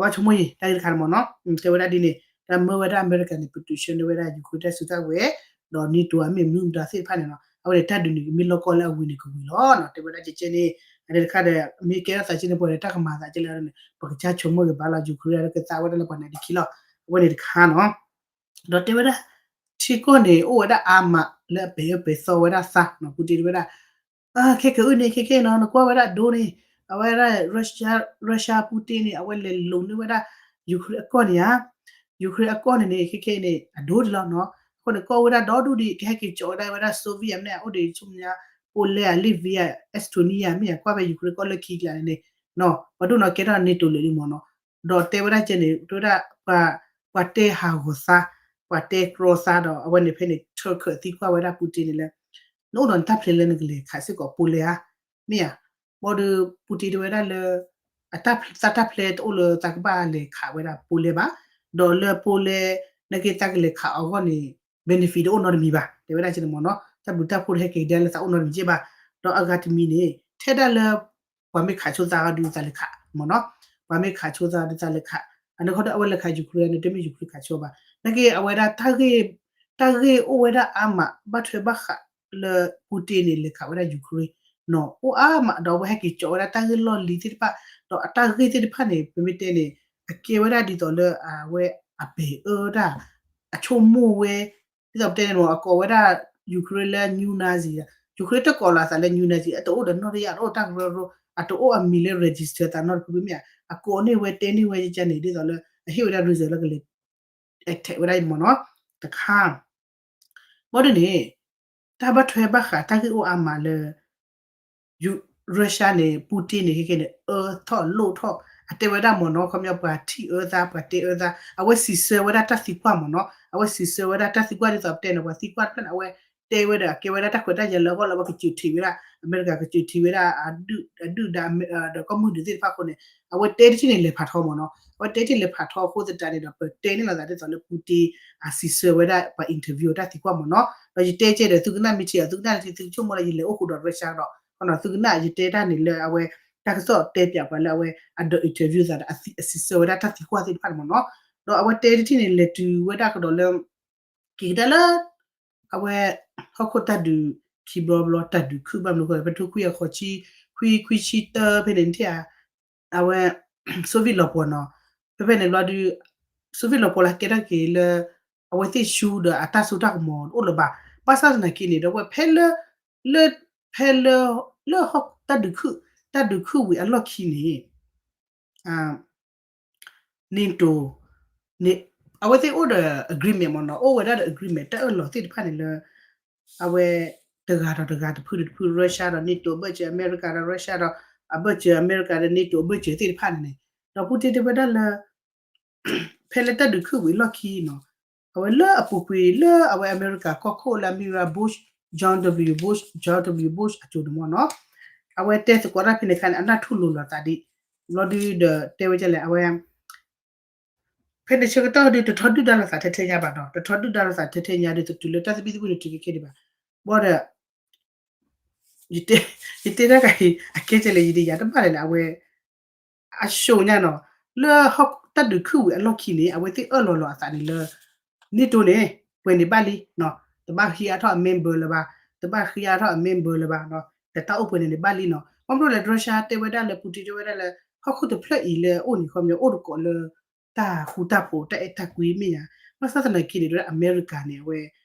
ပှၤဘၣ်ဆိကမိၣ်အံၤ တၢ်ဂ့ၢ်တခါန့ၣ်မ့ၢ်နီၤ. တဲဝဲဒၣ်ဒ်န့ၣ် တၢ်မၢဝဲဒၣ်အမဲရကၤန့ၣ် ပတုာ်ဆၢန့ၢ်ဝဲဒၣ် ယူၤခရ့တၢ်စုတၢ်ဝဲၤ ဒီး NATO အမ့ၢ်မနုၤမတၤသ့ၣ်တဖၣ်န့ၣ်နီၤ. အဝဲန့ၣ်တၢ်ဒုးန့ၣ် မ့ၢ်လီၢ်ကီၢ်လၢအဝံၤန့ၣ်ကဝံၤလီၤနီၤ. တဲဝဲဒၣ်ကဲကဲန့ၣ် အန့ၣ်တခါဒီး မ့ၢ်ကဲထီၣ်သးကဲန့ၣ် ပှၤဒီးတၢ်ကမၤသးကဲလၢန့ၣ် ပကစၢ်ဆိကမိၣ်က့ၤဘၣ်လီၤ ယူၤခရ့တၢ်လၢကသးဝဲဒၣ်လၢပှၤနါဒ့ခံလီၤ. အဝဲန့ၣ်တခါနီၤ. ဒီးတဲဝဲဒၣ် ထံကီၢ်န့ၣ် အိၣ်ဝဲဒၣ်အါမးလၢအပဲာ်အၢပဲာ်သီဝဲဒၣ်သးနီၤ. ပူတ့ၢ်တဲဝဲဒၣ် ခဲကနံၣ်အံၤန့ၣ် ခဲကနံၣ်အံၤနီၤ နကွၢ်ဝဲဒၣ်ဒိန့ၣ် အဝဲဒၣ် Russia ပူတ့ၢ်န့ၣ် အဝဲလဲၤလိၤန့ၢ်ဝဲဒၣ် ယူၤခရ့အကီၢ်န့ၣ်ဧါ. ယူၤခရ့အကီၢ်န့ၣ်န့ၣ် ခဲကနံၣ်အံၤန့ၣ် အဒိဒံးလီၤနီၤ. အဃိန့ၣ် ကီၢ်ဝဲဒၣ်ဒီဒူၣ်ဒံး ကဟဲက့ၤကၠီဝဲဒၣ် Soviet မ့ၢ်ဧါ အိၣ်ဒံးဆိကမိၣ်ညါ Poland ဧါ Latvia Estonia မ့ၢ်ဧါ ကွၢ်ဖဲယူၤခရ့ကီၢ်လၢခံကျါန့ၣ်န့ၣ် ပှၤဒိၣ်နီၤကဲထီၣ် NATO လၢာ်လံမ့ၢ်နီၤ. ဒီးတဲဝဲဒၣ်ကဲန့ၣ် တဲဝဲဒၣ် ပှၤတဲဟးဂီၤသး ပှၤတဲကြီသးဒီး အဝဲန့ၣ်ဖဲန့ၣ် Turk သံကွၢ်ဝဲဒၣ် ပူတ့ၢ်န့ၣ်လၢ နအိၣ်ဒီးနတၢ်ဖျဲးလၢနကလဲၤခးစ့ၢ်ကီး Poland ဧါ မ့ၢ်ဧါ. ဘၣ်ဒီး ပူတ့ၢ်တဲဝဲဒၣ်လၢ အတၢ်သးတၢ်ဖျဲးတအိၣ်လၢသးကဘၣ်လဲၤခးဝဲဒၣ် Poland ဘၣ်. ဒီးလၢ Poland နက့သးကလဲၤခးအဂီၢ်န့ၣ် benefit တအိၣ်နီတမံၤဘၣ် တဲဝဲဒၣ်ကဲန့ၣ်မ့ၢ်နီၤ. တၢ်ဘျုးတၢ်ဖှိၣ်တဟဲက့ၤကဒါလၢသးအိၣ်နီတမံၤကဲဘၣ်. ဒီးအဂၤတမံၤန့ၣ် ထဲဒၣ်လၢ ပှၤမ့ၢ်ခးဆိသးဒုးသးလဲၤခးမ့ၢ်နီၤ. ပှၤမ့ၢ်ခးဆိသးဒုးသးလဲၤခး အန့ၣ်ခီဒီးအဝဲလဲၤခးယူၤခရ့န့ၣ် တမ့ၢ်ယူၤခရ့ခးဆိဘၣ်. နက့အဝဲဒၣ် တၢ်ဂ့ၢ်အိၣ်ဝဲဒၣ်အါမး ဘၣ်ထွဲဘၣ်ဃးလၢ ပူတ့ၢ်န့ၣ် လဲၤခးဝဲဒၣ်ယူၤခရ့နီၤ အိၣ်အါမး ဒီးအဝဲဟဲက့ၤကၠီဝဲဒၣ်တၢ်ဂ့ၢ်လီၢ်လံၤသ့ၣ်တဖၣ် ဒီးအတၢ်ဂ့ၢ်သ့ၣ်တဖၣ်န့ၣ် ပမ့ၢ်တဲန့ၣ် အကဲဝဲဒၣ်ဒ်သိးလၢအဝဲအပဲာ်အၢတၢ် အဆိကမိၣ်ဝဲ ဒ်သိးပတဲန့ၣ်မ့ၢ် အကိးဝဲဒၣ် ယူၤခရ့လၢ new Nazi ယူၤခရ့တကိးလီၤအသးလၢ new Nazi အတအိၣ်ဒီးနီၣ်တယၢ် အတအိၣ်တၢ်ကရၢကရိ အတအိၣ်အမံၤလၢ register သးနီတဖုဖုမ့ၢ်ဧါ. အကိးန့ၢ်ဝဲတဲန့ၢ်ဝဲကန့ၣ် ဒ်သိးလၢ အဟ့ၣ်ဝဲဒၣ် reason လၢကလဲၤ attack ဝဲဒၣ်အံၤမ့ၢ်နီၤ တခါ ဘၣ်ဒ်န့ၣ် တၢ်ဘၣ်ထွဲဘၣ်ဃးတၢ်ဂ့ၢ်အိၣ်အါမးလၢ Russia န့ၣ် Putin န့ၣ် ခဲကဲန့ၣ် အၢထီၣ်လိၣ်ထီၣ် အတဲဝဲဒၣ်မ့ၢ်နီၤ ခီပညီပှၤထံၣ်အၢသး ပှၤတဲအၢသး အဝဲစံးဆၢဝဲဒၣ်တၢ်သံကွၢ်မ့ၢ်နီၤ အဝဲစံးဆၢဝဲဒၣ်တၢ်သံကွၢ်ဒ်သိးပတဲန့ၣ် ပှၤသံကွၢ်တဖျၢၣ်န့ၣ် အဝဲတဲဝဲဒၣ်ကဲဝဲဒၣ်တၢ်ခွဲးတၢ်ယာ်လၢအဂီၢ်လၢအဝဲကစၢၢ်ထံးဝဲဒၣ် အမဲရကၤကစၢၢ်ထံးဝဲဒၣ် အဒုၣ်ဒါ ဒီးကီၢ်မုၢ်ဒုးသ့ၣ်တဖၣ်အဃိန့ၣ် အဝဲတဲတထံၣ်န့ၣ်လဲၤဖးထီမ့ၢ်နီၤ အဝဲတဲတထံၣ်လဲၤဖးထီအဃိသတးန့ၣ်ဒီး ပတဲန့ၢ်လိာ်သးဒ်သိးလၢ Putin အစံးဆၢဝဲဒၣ်ပှၤ interview တၢ်သံကွၢ်မ့ၢ်နီၤ ဒီးယတဲကဲဒီး သုကနၣ်မ့ၢ်ထံၣ်အီၤ သုကနၣ်လၢထံ သုကဆိကမိၣ်လၢယလဲၤအိၣ်ဃုာ်ဒီး Russia ဒီး သုကနၣ်ယတဲတၢ်န့ၣ်လၢအဝဲ တၢ်ကစီၣ်တဲပၠးပှၤလၢအဝဲ အဒိး interview သးဒီး အစံးဆၢဝဲဒၣ်တၢ်သံကွၢ်သ့ၣ်တဖၣ်န့ၣ်မ့ၢ်နီၤ ဒီးအဝဲတဲတထံၣ်န့ၣ် လဲၤတုၤဝဲဒၣ်ကဒီးလၢ က့ၤကဒါလၢ အဝဲ ဟီၣ်ခိၣ်တၢ်ဒုးခံဘျီဘျီ တၢ်ဒုးခုၣ်ဘၣ်မနုၤဃိ ဖဲတကထိခွံကယၤဃိးဆံ ခွံ ခွံဆံတၢဖဲန့ၣ်ထံၣ်ဧါ အဝဲ Soviet လီၤပှီၢ်နီၤ ဖဲဖဲန့ၣ်ဘျီဒုး Soviet လီၤပှီၢ်လၢကဲထီၣ်က့ၤလၢ အဝဲသ့ၣ်ဆူဒီးအတၢ်စိတၢ်ကမီၤအိၣ်လၢၤဘၣ် ဘၣ်ဆၣ်သနာ်က့န့ၣ် ဒီးဝဲဖဲလၢ လၢ ဖဲလၢ လၢဟီၣ်တၢ်ဒုးခုၣ် တၢ်ဒုးခုၣ်ဝံၤအလီၢ်ခံန့ၣ် NATO န့ၣ် အဝဲသ့ၣ်အိၣ်ဒီး agreement မ့ၢ်နီၤ အိၣ်ဝဲဒၣ်ဒီး agreement တၢ်အၢၣ်လီၤသ့ၣ်တဖၣ်န့ၣ်လၢ အဝဲ တဂၤဒီးတဂၤတဖုဒီးတဖု Russia ဒီး NATO အဘၢၣ်စၢၤ အမဲရကၤဒီး Russia ဒီး အဘၢၣ်စၢၤ အမဲရကၤဒီး NATO အဘၢၣ်စၢၤသ့ၣ်တဖၣ်န့ၣ်န့ၣ် ဒီး Putin တဲဝဲဒၣ်လၢ ဖဲလၢတၢ်ဒုးခုၣ်ဝံၤအလီၢ်ခံနီၤ အဝဲလၢအပူၤကွံာ်လၢအဝဲအမဲရကၤကီၢ်ခိၣ်လၢအမ့ၢ်ဝဲ Bush George W Bush George W Bush အစိၤန့ၣ်မ့ၢ်နီၤ အဝဲတဲသကိးတၢ်ဖဲန့ၣ်အခါန့ၣ် အနၢ်ထူၣ်လိၤလိာ်သးဒံး ဘျီဒုဒီးတဲဝဲဒ်လဲၣ် အဝဲ ဖဲန့ၣ်ဆၢကတီၢ်ဒုး တထီဒုၣ်ဒါလိာ်သးထဲထဲညါဘၣ်နီၤ တထီဒုၣ်ဒါလိာ်သးထဲထဲညါဒုး တတုၤလၢတၢ်သဘံၣ်သဘုၣ်န့ၣ်တုၤခဲခဲဒံးဘၣ် ဘၣ်ဒီး ယတဲတၢ်ကါအံၤ အကဲကဲလဲၣ် ယဒံးယၤတဘၣ်လဲၣ်လၢအဝဲ အစိၤညါနီၤ လၢဟီၣ်တၢ်ဒုးခုၣ်ဝံၤအလီၢ်ခံန့ၣ် အဝဲသ့ၣ်အၢၣ်လီၤလီၤအသးန့ၣ်လၢ NATO န့ၣ် ပှဲၤန့ၣ်ဘၣ်လံနီၤ တဘၣ်ဃ့အါထီၣ်အ member လၢၤဘၣ် တဘၣ်ဃ့အါထီၣ်အ member လၢၤဘၣ်နီၤ တၢ်အိၣ်ပှဲၤန့ၣ်န့ၣ်ဘၣ်လံနီၤ ဘၣ်မနုၤလဲၣ် Russia တဲဝဲဒၣ်လၢ Putin တဲဝဲဒၣ်လၢ ဟီၣ်ခိၣ်တဖျၢၣ်အံၤလၢအအိၣ်န့ၣ် ခီပညီအိၣ်တကိးလၢ တၢ်ဃူတၢ်ဖိး တၢ်အဲၣ်တၢ်ကွံမ့ၢ်ဧါ ဘၣ်ဆၣ်သနာ်က့န့ၣ် ဒ်အမဲရကၤန့ၣ် အဝဲ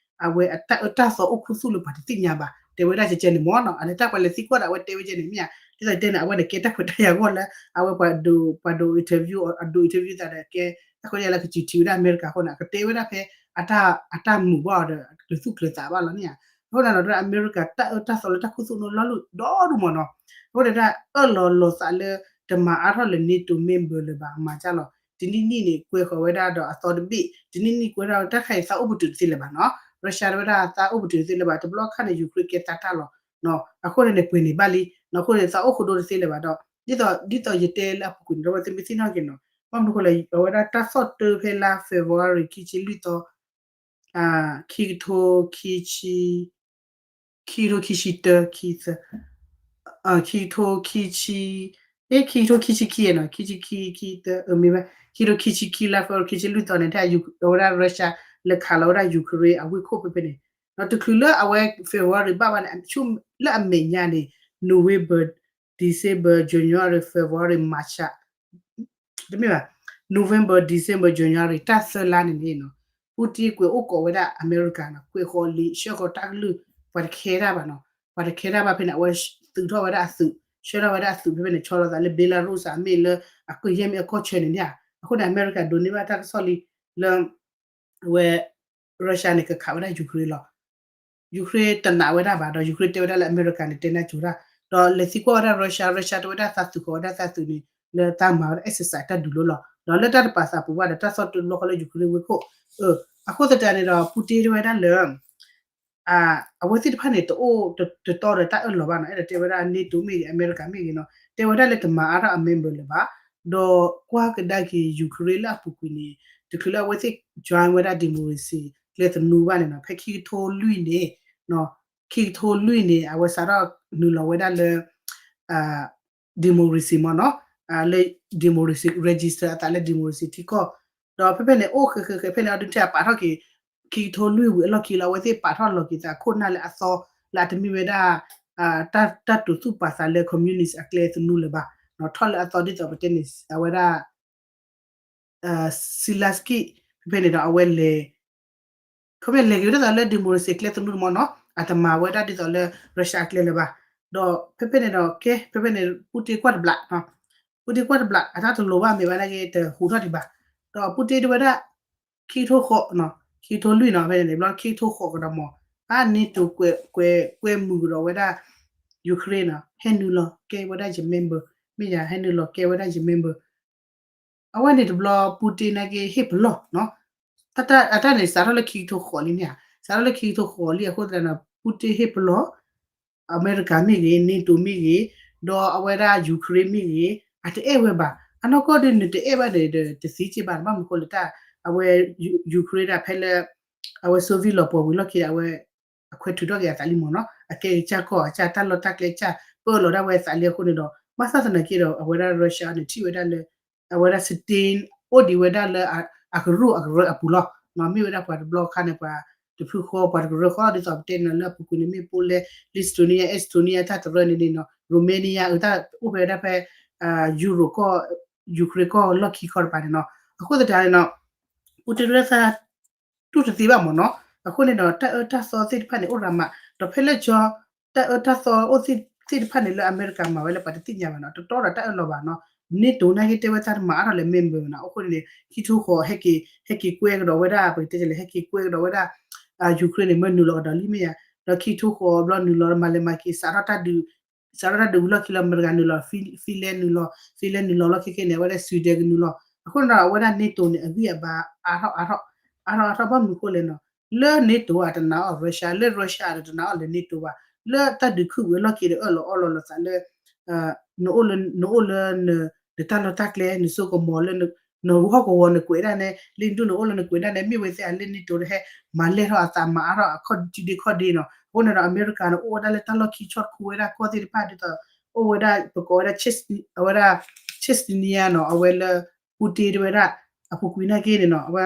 အဝဲအတၢ်အၢတၢ်သီအိၣ်ခူသူၣ်လၢပှၤတသ့ၣ်ညါဘၣ် တဲဝဲဒၣ်ကဲကဲန့ၣ်မ့ၢ်နီၤ အန့ၣ်တၢ်ပှၤလဲၤသံကွၢ်ဒီးအဝဲတဲဝဲကဲန့ၣ်မ့ၢ်ဧါ ဒ်သိးတဲန့ၣ် အဝဲန့ၣ်ကဲတၢ်ခွဲးတၢ်ယာ်အဂီၢ်လၢ အဝဲပှၤဒိး ပှၤဒိး interview အဒိး interview သးဒီးကဲ တၢ်ခွဲးတၢ်ယာ်လၢကစၢ်ထံးဝဲဒၣ်အမဲရကၤအဃိန့ၣ် အကတဲဝဲဒၣ်ဖဲ အတၢ် အတၢ်မုာ်ဘၣ်အီၤဒီး ကသူၣ်ကျၢၤသးဘၣ်လီၤန့ၣ်ဧါ အဃိန့ၣ်ဒီး အမဲရကၤတၢ်အၢတၢ်သီလၢတၢ်ခူသူၣ်န့ၣ်လီၤလူၢ်ဒီဒူၣ်မ့ၢ်နီၤ အဃိန့ၣ်ဒၣ်အၢၣ်လီၤလီၤသးလၢ တမၤအါထီၣ်လၢ NATO member လၢၤဘၣ် အမၤကၢ်လီၤ တနံၣ်နံၣ်န့ၣ် ကွဲဃီၤဝဲဒၣ်ဒီးအသီတဘ့ၣ် တနံၣ်နံၣ်ကွဲဒၣ်တၢ်ခါအံၤသးအိၣ်ပတုာ်တသ့လၢၤဘၣ်နီၤ Russia တဝဲဒၣ်သးအိၣ်ပတုာ်တသ့လၢၤဘၣ်, တဘျီခါန့ၣ် Ukraine ကဲသးတၢ်လီၤ, အဃိန့ၣ်န့ၣ် ပှဲၤန့ၣ်ဘၣ်လံ, အဃိန့ၣ် သးအိၣ်ဃိဒိတသ့လၢၤဘၣ်ဒီး ဒ်သိး ဒ်သိးယတဲလၢအပူၤကွံာ်န့ၣ် ဒီးဝဲသ့ၣ်မ့ၢ်သ့ၣ်နီၣ်က့ၤနီၤ, ဘၣ်မနုၤဃိလဲၣ် အဝဲဒၣ်တၢ်သီၣ်တၢ်ဖဲလါ February ခံဆံလွံၢ်သီ ခံကထိခံဆံ ခံကထိခံဆံတၢ ခံသၢ ခံကထိခံဆံ အ့ ခံကထိခံဆံခံနီၤ, ခံဆံခံ ခံသၢ အမ့ၢ်ဘၣ် ခံကထိခံဆံခံလါ February ခံဆံလွံၢ်သီန့ၣ် တၢ်အဝဲဒၣ် Russia လဲၤခးလီၤဝဲဒၣ် Ukraine အဝ့ၢ်ခိၣ်ဖဲဖဲန့ၣ်, ဒီးတချုးလၢအဝဲ February ဘၣ်ဘၣ်န့ၣ် ဆူလၢအမဲာ်ညါန့ၣ် November, December, January, February, March တမ့ၢ်ဘၣ် November, December, January တၢ်သၢလါန့ၣ်န့ၣ်နီၤ, Putin ကွဲးအိၣ်ကိးဝဲဒၣ်အမဲရကၤနီၤ, ကွဲးဃီၤလံာ်ဆှၢဃီၤတၢ်ကလုၢ်, ပှၤတခဲတၢ်ဘၣ်နီၤ, ပှၤတခဲတၢ်ဘၣ်ဖဲန့ၣ် အဝဲသုးထီၣ်ဝဲဒၣ်အသုး, ဆှၢထီၣ်ဝဲဒၣ်အသုးဖဲဖဲန့ၣ် ဆီလီၤသးလၢ Belarus အမ့ၢ်လၢ အကယဲၢ်မ့ၢ်အကီၢ်ဆၢန့ၣ်န့ၣ်ဧါ, အဃိန့ၣ် အမဲရကၤဒိးန့ၢ်ဘၣ်တၢ်ကစီၣ်လံ လၢ အဝဲ Russia န့ၣ်ကခးဝဲဒၣ် Ukraine လီၤ. Ukraine တနာ်ဝဲဒၣ်ဘၣ်ဒီး Ukraine တဲဝဲဒၣ်လၢအမဲရကၤန့ၣ် တဲနၢ်ကၠိၤတၢ်, ဒီးလဲၤသံကွၢ်ဝဲဒၣ် Russia, Russia တဲဝဲဒၣ်သးသုးဃီၤဝဲဒၣ်သးသုးန့ၣ် လၢတၢ်မၤဝဲဒၣ် exercise တၢ်ဒုးလိလီၤ. ဒီးလၢတၢ်တပာ်သးပူၤဘၣ်ဒီး တၢ်သီၣ်တၢ်ဘျီဃီလၢ Ukraine ဝ့ၢ်ခိၣ်, အဃိသတးန့ၣ်ဒီး Putin တဲဝဲဒၣ်လၢ အဝဲသ့ၣ်တဖၣ်န့ၣ် တအိၣ်တတီဒီးတၢ်အၢၣ်လီၤဘၣ်နီၤ, အဲၣ်ဒိးတဲဝဲဒၣ် NATO မ့ၢ်ဂ့ၤ အမဲရကၤမ့ၢ်ဂ့ၤနီၤ, တဲဝဲဒၣ်လၢတမၤအါထီၣ်အ member လၢၤဘၣ်, ဒီးကွၢ်ကဒါက့ၤ Ukraine လၢအပူၤကွံာ်န့ၣ် တချုးလၢအဝဲသ့ၣ် join ဝဲဒၣ် democracy ကျဲသနူဘၣ်န့ၣ်နီၤ, ဖဲခံကထိလွံၢ်န့ၣ် ခံကထိလွံၢ်န့ၣ် အဝဲစးထီၣ်နုာ်လီၤဝဲဒၣ်လၢ democracy မ့ၢ်နီၤ, လၢ democracy register အသးလၢ democracy ထံကီၢ်, ဒီးဖဲဖဲန့ၣ် အိၣ်ဃဲဃဲဃဲဖဲန့ၣ် အဒုးထဲအပာ်ထီၣ်က့ၤ ခံကထိလွံၢ်ဝံၤအလီၢ်ခံလီၤ, အဝဲသ့ၣ်ပာ်ထီၣ်လီၤက့ၤသးခိၣ်နၢ်လၢအသီ လၢအတမ့ၢ်ဝဲဒၣ် တၢ်တိာ်သူၣ်ပာ်သးလၢ communist အကျဲသနူလၢၤဘၣ်, ထီၣ်လၢအသီဒ်သိးပတဲန့ၣ် အဝဲဒၣ် Zelensky ဖဲဖဲန့ၣ်ဒီးအဝဲလဲၤ ခီဖျိလဲၤက့ၤဒ်သိးလၢ democracy ကျဲသနူတမ့ၢ်နီၤ, အတမၤဝဲဒၣ်ဒ်သိးလၢ Russia အကျဲလၢၤဘၣ်, ဒီးဖဲဖဲန့ၣ်ဒီး ကဲ ဖဲဖဲန့ၣ် Putin ကွၢ်တဘျး, Putin ကွၢ်တဘျး အတၢ်တလိၤဘၣ်မ့ၢ်ဘၣ်နာ်က့ တဟူးထီၣ်ဒံးဘၣ်, ဒီး Putin တဲဝဲဒၣ် ခံကထိဃိးနီၤ, ခံကထိလွံၢ်နီၤ, ဖဲန့ၣ်ဘျီ ခံကထိဃိးကဒီးမ့ၢ် အါ NATO ကွဲ ကွဲ ကွဲမုာ်ကဒီးဝဲဒၣ် Ukraine နီၤ, ဟဲနုာ်လီၤကဲဝဲဒၣ်ယ member, မ့ၢ်ယၤ ဟဲနုာ်လီၤကဲဝဲဒၣ်ယ member အဝဲန့ၣ်တဘျီ Putin နာ်က့ဟ့ၣ်ပလီၢ်နီၤ, တၢ် အတၢ်န့ၣ် စးထီၣ်လၢခံကထိဃိးလံန့ၣ်ဧါ, စးထီၣ်လၢခံကထိဃိးလံအဃိသတးဒီး Putin ဟ့ၣ်ပလီၢ် အမဲရကၤမ့ၢ်ဂ့ၤ, NATO မ့ၢ်ဂ့ၤ, ဒီးအဝဲဒၣ် Ukraine မ့ၢ်ဂ့ၤ, အတအဲၣ်ဝဲဘၣ်. အနီၢ်ကီၢ်ဒ် နတအဲၣ်ဘၣ်ဒီး တသ့က့ဘၣ်, ဘၣ်မနုၤဃိလဲၣ် တၢ် အဝဲ Ukraine ဒၣ်ဖဲလၢ အဝဲ Soviet လီၤပှီၢ်ဝံၤလီၢ်ခံ အဝဲ အခွဲးထုးထီၣ်က့ၤအသးလံမ့ၢ်နီၤ, အကဲကစၢ်ကီၢ် အကစၢ်တၢ်လီၢ်တၢ်ကျဲကစၢ် ပၢလီၤဒၣ်ဝဲအသးလံအဃိန့ၣ်ဒီး ဘၣ်ဆၣ်သနာ်က့ဒီး အဝဲဒၣ် Russia န့ၣ် ထံၣ်ဝဲဒၣ်လၢ အဝဲဒၣ် Stalin အိၣ်ဒံးဝဲဒၣ်လၢ အကရူၢ်အကရၢအပူၤလီၤ. မ့ၢ်ဝဲဒၣ်ပှၤတဘျီခါန့ၣ် ပှၤတဖုဃီ ပှၤတကရၢဃီ ဒ်သိးပတဲန့ၣ်လၢအပူၤကွံာ်န့ၣ် မ့ၢ် Poland, Lithuania, Estonia တၢ်တရၢန့ၣ်န့ၣ်နီၤ, Romania အတၢ်အိၣ်ဖဲဒၣ်ဖဲ Europe ကီၢ် Ukraine ကီၢ်လီၢ်ခံခီတပၤန့ၣ်နီၤ. အဃိသတးန့ၣ်နီၤ ပူၤတ့ၢ်ဝဲဒၣ်သး တူၢ်တသ့ဘၣ်မ့ၢ်နီၤ. အဃိန့ၣ်ဒီး တၢ်အၢတၢ်သီသ့ၣ်တဖၣ်န့ၣ် အိၣ်ရၤမး, ဒီးဖဲလၢကၠီ တၢ်အၢတၢ်သီအိၣ်သ့ၣ်တဖၣ်န့ၣ် လၢအမဲရကၤမၤဝဲလၢပှၤတသ့ၣ်ညါဘၣ်နီၤ, တတီဒီးတၢ်အၢၣ်လီၤဘၣ်နီၤ. NATO နာ်က့တဲဝဲသးတမၤအါထီၣ်လၢ member နီၤ. အဃိန့ၣ် ခံကထိဃိး ဟဲက့ၤ ဟဲက့ၤကွဲကဒီးဝဲဒၣ် ပကတဲလဲၣ် ဟဲက့ၤကွဲကဒီးဝဲဒၣ် Ukraine န့ၣ် မၢနုာ်လီၤကဒီးလံမ့ၢ်ယါ, ဒီးခံကထိဃိးဘျီနုာ်လီၤမၤလဲၤမၤက့ၤ စးထီၣ်တၢ်ဒုး စးထီၣ်တၢ်ဒုးဝံၤလီၢ်ခံလီၤ အမဲရကၤနုာ်လီၤ, Finland နုာ်လီၤ, Finland နုာ်လီၤလီၢ်ခံခဲန့ၣ် အဝဲဒၣ် Sweden ကနုာ်လီၤ. အဃိန့ၣ်ဒီး အဝဲဒၣ် NATO န့ၣ် အဂံၢ်အဘါအါထီၣ်အါထီၣ် အါထီၣ်အါထီၣ် ဘၣ်မနုၤဃိလဲၣ်နီၤ. လၢ NATO အတနာ်အီၤ Russia, လၢ Russia အတနာ်အီၤလၢ NATO ဘၣ်. လၢတၢ်ဒုးခုၣ်ဝံၤအလီၢ်ခံဒီး အၢၣ်လီၤအီလီၤလိာ်သးလၢ နအိၣ်လၢ နအိၣ်လၢ နတၢ်လီၢ်တၢ်ကျဲ နစိကမီၤလၢ နဟီၣ်ကဝီၤနကွဲးဒၣ်န့ၣ် လၢနဒူၣ်နအိၣ်လၢနကွဲးဒၣ်န့ၣ် မ့ၢ်ဝဲသ့ၣ်အလၢ NATO တဟဲမၤလဲၢ်ထီၣ်အသးမၤအါထီၣ်အခီၣ်ထံးဒ့ခီၣ်ဒ့နီၤ. အဃိန့ၣ်ဒီး အမဲရကၤန့ၣ် အိၣ်ဝဲဒၣ်လၢတၢ်လီၢ်ခံဆီတခူဝဲဒၣ်ကီၢ်သ့ၣ်တဖၣ်ဒ်သိး အိၣ်ဝဲဒၣ် ပကိးဝဲဒၣ် အဝဲဒၣ် Chechnya နီၤ အဝဲလၢ Putin တဲဝဲဒၣ် အပူၤကွံာ်နာ်က့န့ၣ်နီၤ အဝဲ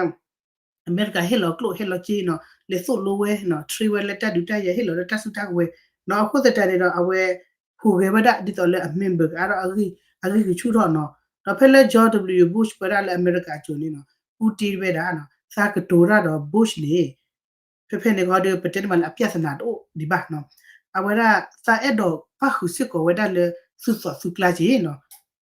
အမဲရကၤဟ့ၣ်လီၤကျိၣ်ဟ့ၣ်လီၤစ့နီၤ လဲၤသိၣ်လိဝဲနီၤ train ဝဲလၢတၢ်ဒုးတၢ်ယၤဟ့ၣ်လီၤလၢတၢ်စုတၢ်ကဝဲၤနီၤ. အဃိသတးန့ၣ်ဒီး အဝဲ ဟူးဂဲၤဝဲဒၣ်ဒ်သိးလၢအ member ကအါထီၣ် အဂံၢ်ကဆူၣ်ထီၣ်နီၤ. ဒီးဖဲလၢ George W Bush ပဝဲဒၣ်လၢအမဲရကၤအစိၤန့ၣ်နီၤ Putin တဲဝဲဒၣ်နီၤ သးကတိၤတၢ်ဒီး Bush န့ၣ် ဖဲဖဲန့ၣ်ခီဒီး ပတဲန့ၣ်မးလၢအ ပြဿနာ တအိၣ်ဒံးဘၣ်နီၤ. အဝဲဒၣ်သးအဲၣ်ဒိးပၣ်ဃုာ်စ့ၢ်ကီးဝဲဒၣ်လၢသုသီၣ်သုကျါက့နီၤ.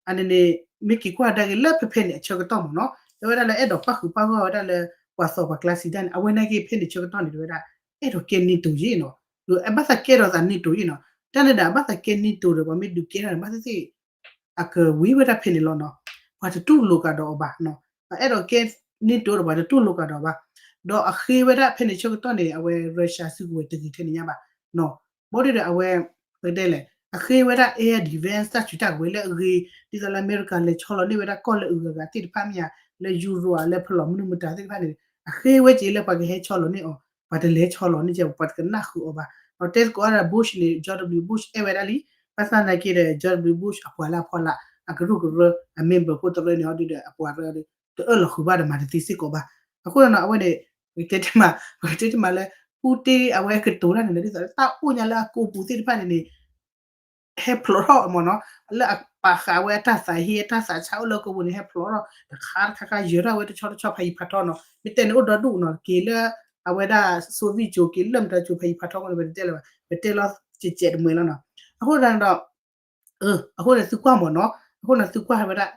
အန့ၣ်န့ၣ် မ့ၢ်က့ၤကွၢ်ဒၣ်က့ၤလၢဖဲဖဲန့ၣ်အဆၢကတီၢ်မ့ၢ်နီၤ တဲဝဲဒၣ်လၢအဲၣ်ဒိးပၣ်ဃုာ်ပၣ်ဂီၢ်ဝဲဒၣ်လၢ ပှၤသီၣ်ပှၤကျါစံးဒၣ်န့ၣ် အဝဲနာ်က့ဖဲန့ၣ်ဆၢကတီၢ်န့ၣ် တဲဝဲဒၣ် အဲၣ်ဒိးကဲ NATO ယ့ၣ်နီၤ. အဘၣ်သးကဲထီၣ်သး NATO ယ့ၣ်နီၤ. တၢ်န့ၣ်ဒီး အဘၣ်သးကဲ NATO ဒီး ပှၤမ့ၢ်ဒုးကဲထီၣ်န့ၣ် ဘၣ်သ့ၣ်သ့ၣ် အကဝံၤဝဲဒၣ်ဖဲန့ၣ်လီၤနီၤ. ပှၤတတူၢ်လိာ်ကဒီးအီၤဘၣ်နီၤ. ပှၤအဲၣ်ဒိးကဲ NATO ဒီး ပှၤတတူၢ်လိာ်ကဒီးအီၤဘၣ်. ဒီးအဃ့ဝဲဒၣ်ဖဲန့ၣ်ဆၢကတီၢ်န့ၣ် အဝဲ Russia စုကဝဲၤတဂ့ၤထဲန့ၣ်ညါဘၣ် ဘီဒုဒီးအဝဲ ပကတဲလဲၣ် အဃ့ဝဲဒၣ် air defense တၢ်စုတၢ်ကဝဲၤလၢအဂ့ၤ ဒ်သိးလၢအမဲရကၤလဲၤဆီလီၤန့ၢ်ဝဲဒၣ်ကီၢ်လၢအဂၤဂၤသ့ၣ်တဖၣ်မ့ၢ်ဧါ လၢယူရိၤဧါ လၢဖီလီၤမနုၤမတၤသ့ၣ်တဖၣ်န့ၣ် အဃ့ဝဲက့ၤလၢပှၤကဟဲဆီလီၤန့ၢ်အီၤ ပှၤတလဲၤဆီလီၤန့ၢ်ကဲ ပှၤတကနၣ်ဃုာ်အီၤဘၣ် ဒီးတဲသကိးဒီး Bush န့ၣ် George W Bush အဲၣ်ဝဲဒၣ်လံ ဘၣ်ဆၣ်သနာ်က့ဒီး George W Bush အပှၤလၢအဖီလာ် အကရူၢ်ကရၢ အ member ဖိတရၢန့ၣ် အီၤဒုဒီးအပှၤရၢဒီး တအၢၣ်လီၤဃုာ်ဘၣ်ဒီးမၤတသ့စ့ၢ်ကီးဘၣ် အဃိဒီးနီၤ အဝဲန့ၣ် ပကတဲတမး ပကတဲတမးလၢ Putin အဝဲကတိၤတၢ်န့ၣ်ဒီး ဒ်သိးလၢတၢ်အိၣ်ညါလၢအကိာ်ပူၤသ့ၣ်တဖၣ်န့ၣ်န့ၣ် ဟဲဖျိးထီၣ်မ့ၢ်နီၤ လၢအပာ်ဃာ်ဝဲအတၢ်သးဟ့ အတၢ်သးဆါအိၣ်လၢကိာ်ပူၤန့ၣ် ဟဲဖျိးထီၣ် တခါတခါခါ ယၢၤထီၣ်ဝဲတဆီတဆီဖးယံၤဖးထီနီၤ မ့ၢ်တဲန့ၣ်အိၣ်ဒီဒူၣ်နီၤ က့ၤလၢ အဝဲဒၣ် Soviet က့ၤလၢမတၤကၠိဖးယံၤဖးထီန့ၣ် ပတဲလၢၤဘၣ် ပတဲလီၤကဲးကဲးတမှဲၤလီၤနီၤ အဃိသတးန့ၣ်ဒီး အဃိန့ၣ်သုကွၢ်မ့ၢ်နီၤ အဃိန့ၣ်သုကွၢ်ဝဲဒၣ်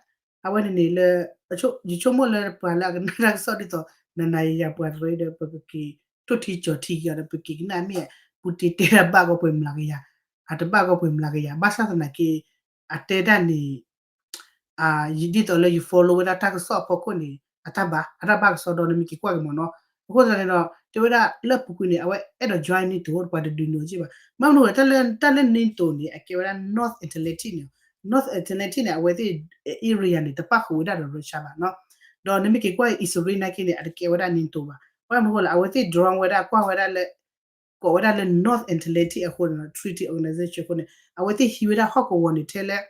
အဝဲန့ၣ်န့ၣ်လၢ ယဆိကမိၣ်လၢပှၤလၢအကနၣ်တၢ်ကစီၣ်ဒ်သိး နၤနၤယၤယၤပှၤတရၢဒီး ပကက့ၤထိၣ်ထံကၠီၤထံက့ၤအီၤဒီး ပက့ၤကနၣ်မ့ၢ် Putin တဲဒၣ်ဘၣ်ကီပှဲၤမျးကယၤ အတဘၣ်ကီပှဲၤမျးကယၤ ဘၣ်ဆၣ်သနာ်က့ အတဲဒၣ်န့ၣ် ဒ်သိးလၢယ follow ဝဲဒၣ်တၢ်ကစီၣ်အဖီခိၣ်န့ၣ် အတၢ်ဘၣ် အတၢ်ဘၣ်ကစီဒီးနမ့ၢ်က့ၤကွၢ်က့ၤမ့ၢ်နီၤ အဃိသတးန့ၣ်ဒီး တဲဝဲဒၣ်လၢအပူၤကွံာ်န့ၣ် အဝဲအဲၣ်ဒိး join NATO ပှၤတဒုးန့ၢ်အီၤက့ဘၣ် မ့ၢ်မနုၤလဲၣ် တၢ်လၢ NATO န့ၣ် အကဲဝဲဒၣ် North Atlantic န့ၣ် North Atlantic န့ၣ် အဝဲသ့ၣ် area န့ၣ် တပၣ်ဃုာ်ဝဲဒၣ်ဒီး Russia ဘၣ်နီၤ ဒီးနမ့ၢ်က့ၤကွၢ်အံၤ Israel နာ်က့န့ၣ် အတကဲဝဲဒၣ် NATO ဘၣ် ဘၣ်မနုၤအဃိလဲၣ် အဝဲသ့ၣ် drone ဝဲဒၣ် ကွၢ်ဝဲဒၣ်လၢ ကိးဝဲဒၣ်လၢ North Atlantic အဃိန့ၣ် Treaty Organization အဃိန့ၣ် အဝဲသ့ၣ်ဟံးဝဲဒၣ်ဟီၣ်ကဝီၤန့ၣ် ထဲလၢ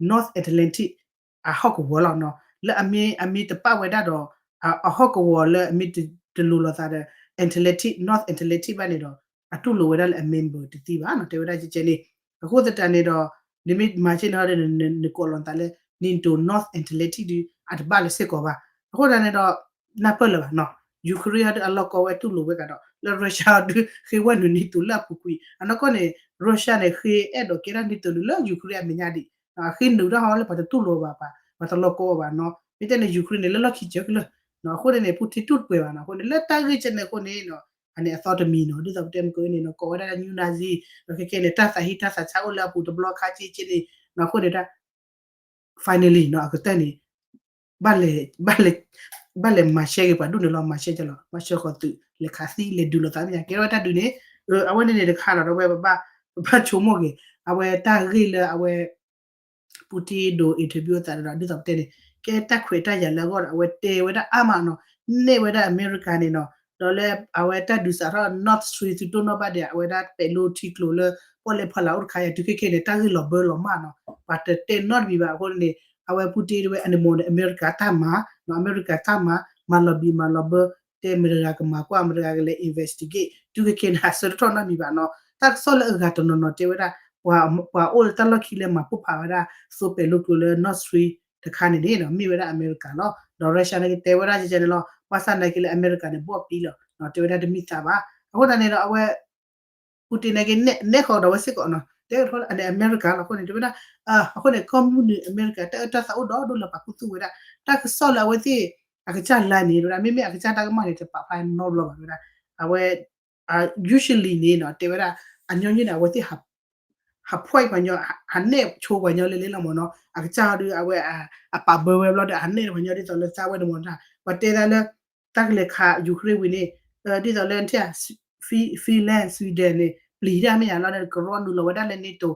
North Atlantic အဟီၣ်ကဝီၤလီၤနီၤ လၢအမ့ၢ် အမ့ၢ်တပၣ်ဝဲဒၣ်ဒီး အဟီၣ်ကဝီၤလၢအမ့ၢ်တလိၤလိာ်သးဒီး Atlantic North Atlantic ဘၣ်န့ၣ်ဒီး အတူၢ်လိာ်ဝဲဒၣ်လၢအ member တသ့ဘၣ်နီၤ တဲဝဲဒၣ်ကဲကဲန့ၣ် အဃိသတးန့ၣ်ဒီး နမ့ၢ်မၤဆ့ၣ်န့ၣ်ဟီဒီး နကိးလီၤသးလၢ NATO North Atlantic ဒုး အတဘၣ်လၢၤစ့ၢ်ကီးဘၣ် အဃိသတးန့ၣ်ဒီး နၢ်ပၢၢ်လၢၤဘၣ်နီၤ Ukraine ဟီဒီးအလီၢ်ကီဝဲတူၢ်လိာ်ဝဲကဒီး လၢ Russia ဟီဒီး ဃ့ဝဲနုာ် NATO လၢအပူၤကွံာ် အနီၢ်ကီၢ်န့ၣ် Russia န့ၣ် ဃ့အဲၣ်ဒိးကဲထီၣ် NATO နုာ်လၢ Ukraine အမဲာ်ညါဒံး အဃ့နုာ်တၢ်ဟီလၢပှၤတတူၢ်လိာ်ဘၣ်ပှၤ ပှၤတလီၢ်ကီဘၣ်နီၤ မ့ၢ်တဲန့ၣ် Ukraine န့ၣ် လၢလီၢ်ခံကၢကလၢာ် အဃိန့ၣ်န့ၣ် Putin တူၢ်တပှဲၤဘၣ်နီၤ အဃိန့ၣ် လၢတၢ်ဂ့ၢ်ကဲန့ၣ်အဃိန့ၣ် အန့ၣ်အသီတမံၤနီၤ ဒ်သိးပတဲမုၢ်ကန့ၣ်နီၤ ကိးဝဲဒၣ်လၢ neo-Nazi ဒီးခဲခဲန့ၣ် တၢ်သးဟ့တၢ်သးဆါအိၣ်လၢအပူၤတဘျီခါကဲကဲန့ၣ်နီၤ အဃိန့ၣ်ဒၣ် finally နီၤ အကတၢၢ်န့ၣ် ဘၣ်လဲၤ ဘၣ်လဲၤ ဘၣ်လဲၤမၤရှဲက့ၤပှၤဒူၣ်န့ၣ်လီၤ မၤရှဲကလီၤ မၤရှဲဃီၤသုး လဲၤခးသံ လဲၤဒုးလိာ်သးမ့ၢ်ညါ ကဲထီၣ်ဝဲတၢ်ဒုးန့ၣ် အဝဲန့ၣ်န့ၣ်တခါဒီး ဒီးဝဲပဘၣ် ပဘၣ်ဆိကမိၣ်က့ၤ အဝဲတၢ်ဂ့ၢ်လၢအဝဲ Putin ဒိး interview အသးဒီး ဒ်သိးပတဲန့ၣ် ကဲတၢ်ခွဲးတၢ်ယာ်လၢအဂီၢ်ဒီး အဝဲတဲဝဲဒၣ်အါမးနီၤ နဲၣ်ဝဲဒၣ်အမဲရကၤန့ၣ်နီၤ ဒီးလၢအဝဲတၢ်ဒုးစးထီၣ် Nord Stream သုးတိၢ်နီၣ်ဘၣ်ဒဲး အဝဲဒၣ်ပဲာ်လိထံကျိၤလၢ ပီၣ်လဲၣ်ဖီလာ်အိၣ်တခါယၤ တုၤခဲခဲန့ၣ် တၢ်ဂ့ၢ်လီၤဘၢလီၤမၢ်နီၤ ပှၤတတဲနီတမံၤဘၣ်အဃိန့ၣ် အဝဲ Putin တဲဝဲ အန့ၣ်မ့ၢ်န့ၣ် အမဲရကၤတၢ်မၤ အမဲရကၤတၢ်မၤ မၤလီၤဘံၣ်မၤလီၤဘၢ တဲမတဂၤကမၤကွၢ် မတဂၤကလဲၤ investigate တုၤခဲခဲန့ၣ် အဆၢတထီၣ်နီတမံၤဘၣ်နီၤ တၢ်ကစီၣ်လၢအဂၤတနီၤနီၤတဲဝဲဒၣ် ပှၤ ပှၤအိၣ်လၢတၢ်လီၢ်ခံလၢမၤပိၢ်ဖးဝဲဒၣ် သိပဲာ်လိကျိၤလၢ Nord Stream တခါန့ၣ်န့ၣ် မ့ၢ်ဝဲဒၣ်အမဲရကၤလီၤ ဒီး Russia န့ၣ်ကတဲဝဲဒၣ်ကဲန့ၣ်လီၤ ဘၣ်ဆၣ်သနာ်က့လၢအမဲရကၤန့ၣ် ဘီၣ်ပျံၤလီၤ တဲဝဲဒၣ်တမ့ၢ်သးဘၣ် အဃိသတးန့ၣ်ဒီးအဝဲ Putin န့ၣ်က့ နဲၣ်ဃီၤဒီးဝဲစ့ၢ်ကီးနီၤ တဲထီၣ်လၢအန့ၣ်အမဲရကၤလီၤ အဃိန့ၣ် တဲဝဲဒၣ် အဃိန့ၣ် ကီၢ်မုၢ်နုာ်အမဲရကၤ တၢ်အၢတၢ်သီအိၣ်ဒီးဒိၣ်လၢပာ်ခူသူၣ်ဝဲဒၣ် တၢ်ကစီၣ်လၢအဝဲသ့ၣ် အကစၢ်လါန့ၣ် တဲဝဲဒၣ် မ့မ့ၢ်အကစၢ်တၢ်ကမၣ်န့ၣ် တပာ်ဖျါနီတဘျီဘၣ် တဲဝဲဒၣ် အဝဲ usually န့ၣ်နီၤ တဲဝဲဒၣ် အညီနုၢ်န့ၣ် အဝဲသ့ၣ် ဟး point ပှၤညီ ဟးနဲၣ်ဆိပှၤညီလဲၤလဲၤလီၤမ့ၢ်နီၤ အကစၢ်ဟီဒုး အဝဲ အပာ်ဘၢဝဲဘျီဒီး ဟးနဲၣ်ပှၤညီဒ်သိးလၢသးဝဲန့ၣ်မ့ၢ်နီၤ ပှၤတဲဒၣ်လၢ တၢ်ကလဲၤခး Ukraine ဝံၤန့ၣ် ဒ်သိးလၢ Finland Sweden န့ၣ် ပျံၤတၢ်မ့ၢ်ယါလီၤန့ၣ် ကရီနုာ်လီၤဝဲဒၣ်လၢ NATO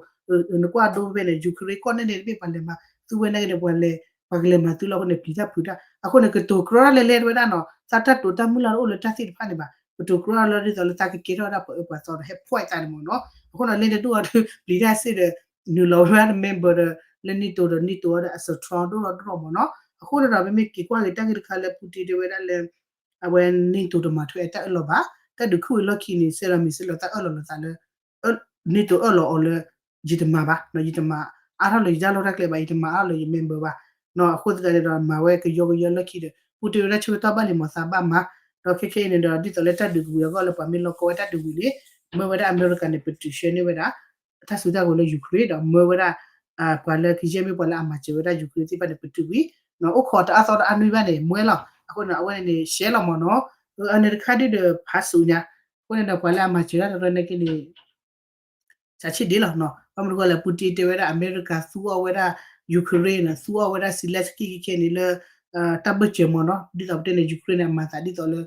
နကွၢ်ဒိဖဲန့ၣ် Ukraine ကီၢ်န့ၣ်န့ၣ် တဘ့ၣ်ပှၤလဲၤမၤသူဝဲန့ၣ်က့ၤန့ၣ် ပှၤလဲၤ ပှၤကလဲၤမၤသူလီၤအဃိန့ၣ် ပျံၤတၢ်ဖုးတၢ် အဃိန့ၣ် ကတိၤကြီတၢ်လဲၤလဲၤတဝဲဒၣ်နီၤ သးတၢ်တိာ်တၢ်မုၢ်လၢ်တအိၣ်လၢတၢ်သ့ၣ်တဖၣ်န့ၣ်ဘၣ် ကတိၤကြီတၢ်လၢဒ်သိးလၢသးကကဲထီၣ်ဝဲဒၣ်ပှၤအၢပှၤသီဒီး ဟဲ point သးန့ၣ်မ့ၢ်နီၤ အဃိန့ၣ် လၢတဒူၣ်အီၤဒုး ပျံၤတၢ်စ့ၢ်ဒီး နုာ်လီၤဝဲဒၣ် member ဒီး လၢ NATO ဒီး NATO အီၤဒီး အစထြီ ဒိၣ်လီၤဒိၣ်လီၤမ့ၢ်နီၤ အဃိန့ၣ်ဒီး ပမ့ၢ်က့ၤကွၢ်က့ၤတၢ်ဂ့ၢ်တခါလၢ Putin တဲဝဲဒၣ်လၢ အဝဲ NATO တမၤထွဲအတၢ်အၢၣ်လီၤဘၣ် တၢ်ဒုးခုၣ်ဝံၤလီၢ်ခံန့ၣ် စဲးလီၤမံၤစဲးလီၤတၢ်အၢၣ်လီၤလိာ်သးလၢ NATO အၢၣ်လီၤအီၤလၢ ယတမၤဘၣ် ယတမၤအါထီၣ်လၢယတၢ်လီၢ်တၢ်ကျဲဘၣ် ယတမၤအါထီၣ်လၢယ member ဘၣ် အဃိသတးန့ၣ်ဒီး မၤဝဲကယီကယီလီၢ်ခံဒီး Putin တဲဝဲဒၣ်ဆၢကတီၢ်ဘၣ်လံမ့ၢ်သးဘၣ်မၤ ဒီးခဲခဲအံၤန့ၣ်ဒီး ဒ်သိးလၢတၢ်ဒုးကဝံၤအဂီၢ်လၢပှၤမ့ၢ်လီၤကီဝဲတၢ်ဒုးဝံၤန့ၣ် မၢဝဲဒၣ်အမဲရကၤန့ၣ် ပတုာ်ဆှၢန့ၢ်ဝဲဒၣ် တၢ်စုတၢ်ကဝဲၤလၢ Ukraine ဒီးမၢဝဲဒၣ် ပှၤလၢကယဲၢ်မ့ၢ်ပှၤလၢအမၤစၢၤဝဲဒၣ် Ukraine သ့ၣ်တဖၣ်န့ၣ် ပတုာ်ကွံာ် အိၣ်ခိးတအါသီတအါနွံဘၣ်န့ၣ် မၢလီၤ အဃိန့ၣ် အဝဲန့ၣ်န့ၣ် ရှဲလီၤမ့ၢ်နီၤ အန့ၣ်တခါဒုဒီးဖးစူညါ အဃိန့ၣ်ဒီးပှၤလၢအမၤစၢၤတၢ်တရၢန့ၣ်က့န့ၣ် စးဆံဒ့လီၤနီၤ ဘၣ်မနုၤဃိလဲၣ် Putin တဲဝဲဒၣ် အမဲရကၤသူအီၣ်ဝဲဒၣ် Ukraine န့ၣ် သူအီၣ်ဝဲဒၣ် Zelenskyy ခဲခဲန့ၣ်လၢ တၢ်ဘၢၣ်စၢၤမ့ၢ်နီၤ ဒ်သိးပတဲန့ၣ် Ukraine န့ၣ် အမၤသးဒ်သိးလၢ